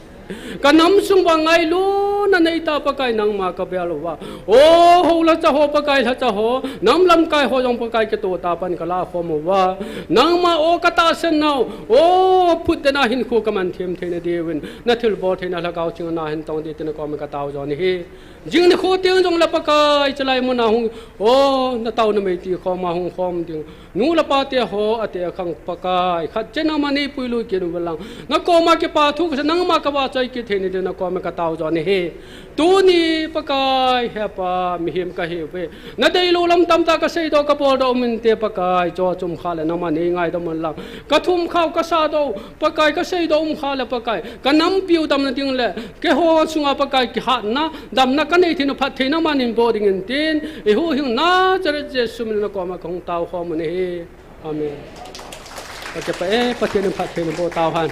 Ka nam sung uva ngailutna neitah Pakai nangma ka bel uva. O ho lhacha ho Pakai lhacha ho, nam lamkai ho jong Pakai kitoh tah a pan ka lakhom uva. Nangma o ka tahsan nau, o phutdetna hinkho ka man them theina diuvin. Na thilbol theina Lhagao Theng nahin tong ding tin na koma ka tao jo ahi. Jing nikho teng jongle Pakai, chalai muna hung, o, na taona mei ti khoma hung khom ding. Nu le pa te ho, ate akhang Pakai, khat cheh in nangman nei puilui kit un lang. Na koma kipa thu kasa, nangma ka vahchoi kit theina ding na koma ka tao jo ahi. Tuni Pakai, hepa, mihem ka hiuve. Na deilou lam tamtah ka seidoh, ka boldoh um inte Pakai, chu chom kha le nangman nei ngaidam un lang. Ka thum khau ka sadoh, Pakai ka seidoh um kha le Pakai. Ka nampiu damna ding le, keiho sunga Pakai kihatna, damna ka nei theina phatthei nangman nei boh ding in tin, i huhhing Nazareth Jesu min in na koma ka hung tao khom u ahi. Amen. Ka kipah e, Pathen in phatthei naboh tauhen.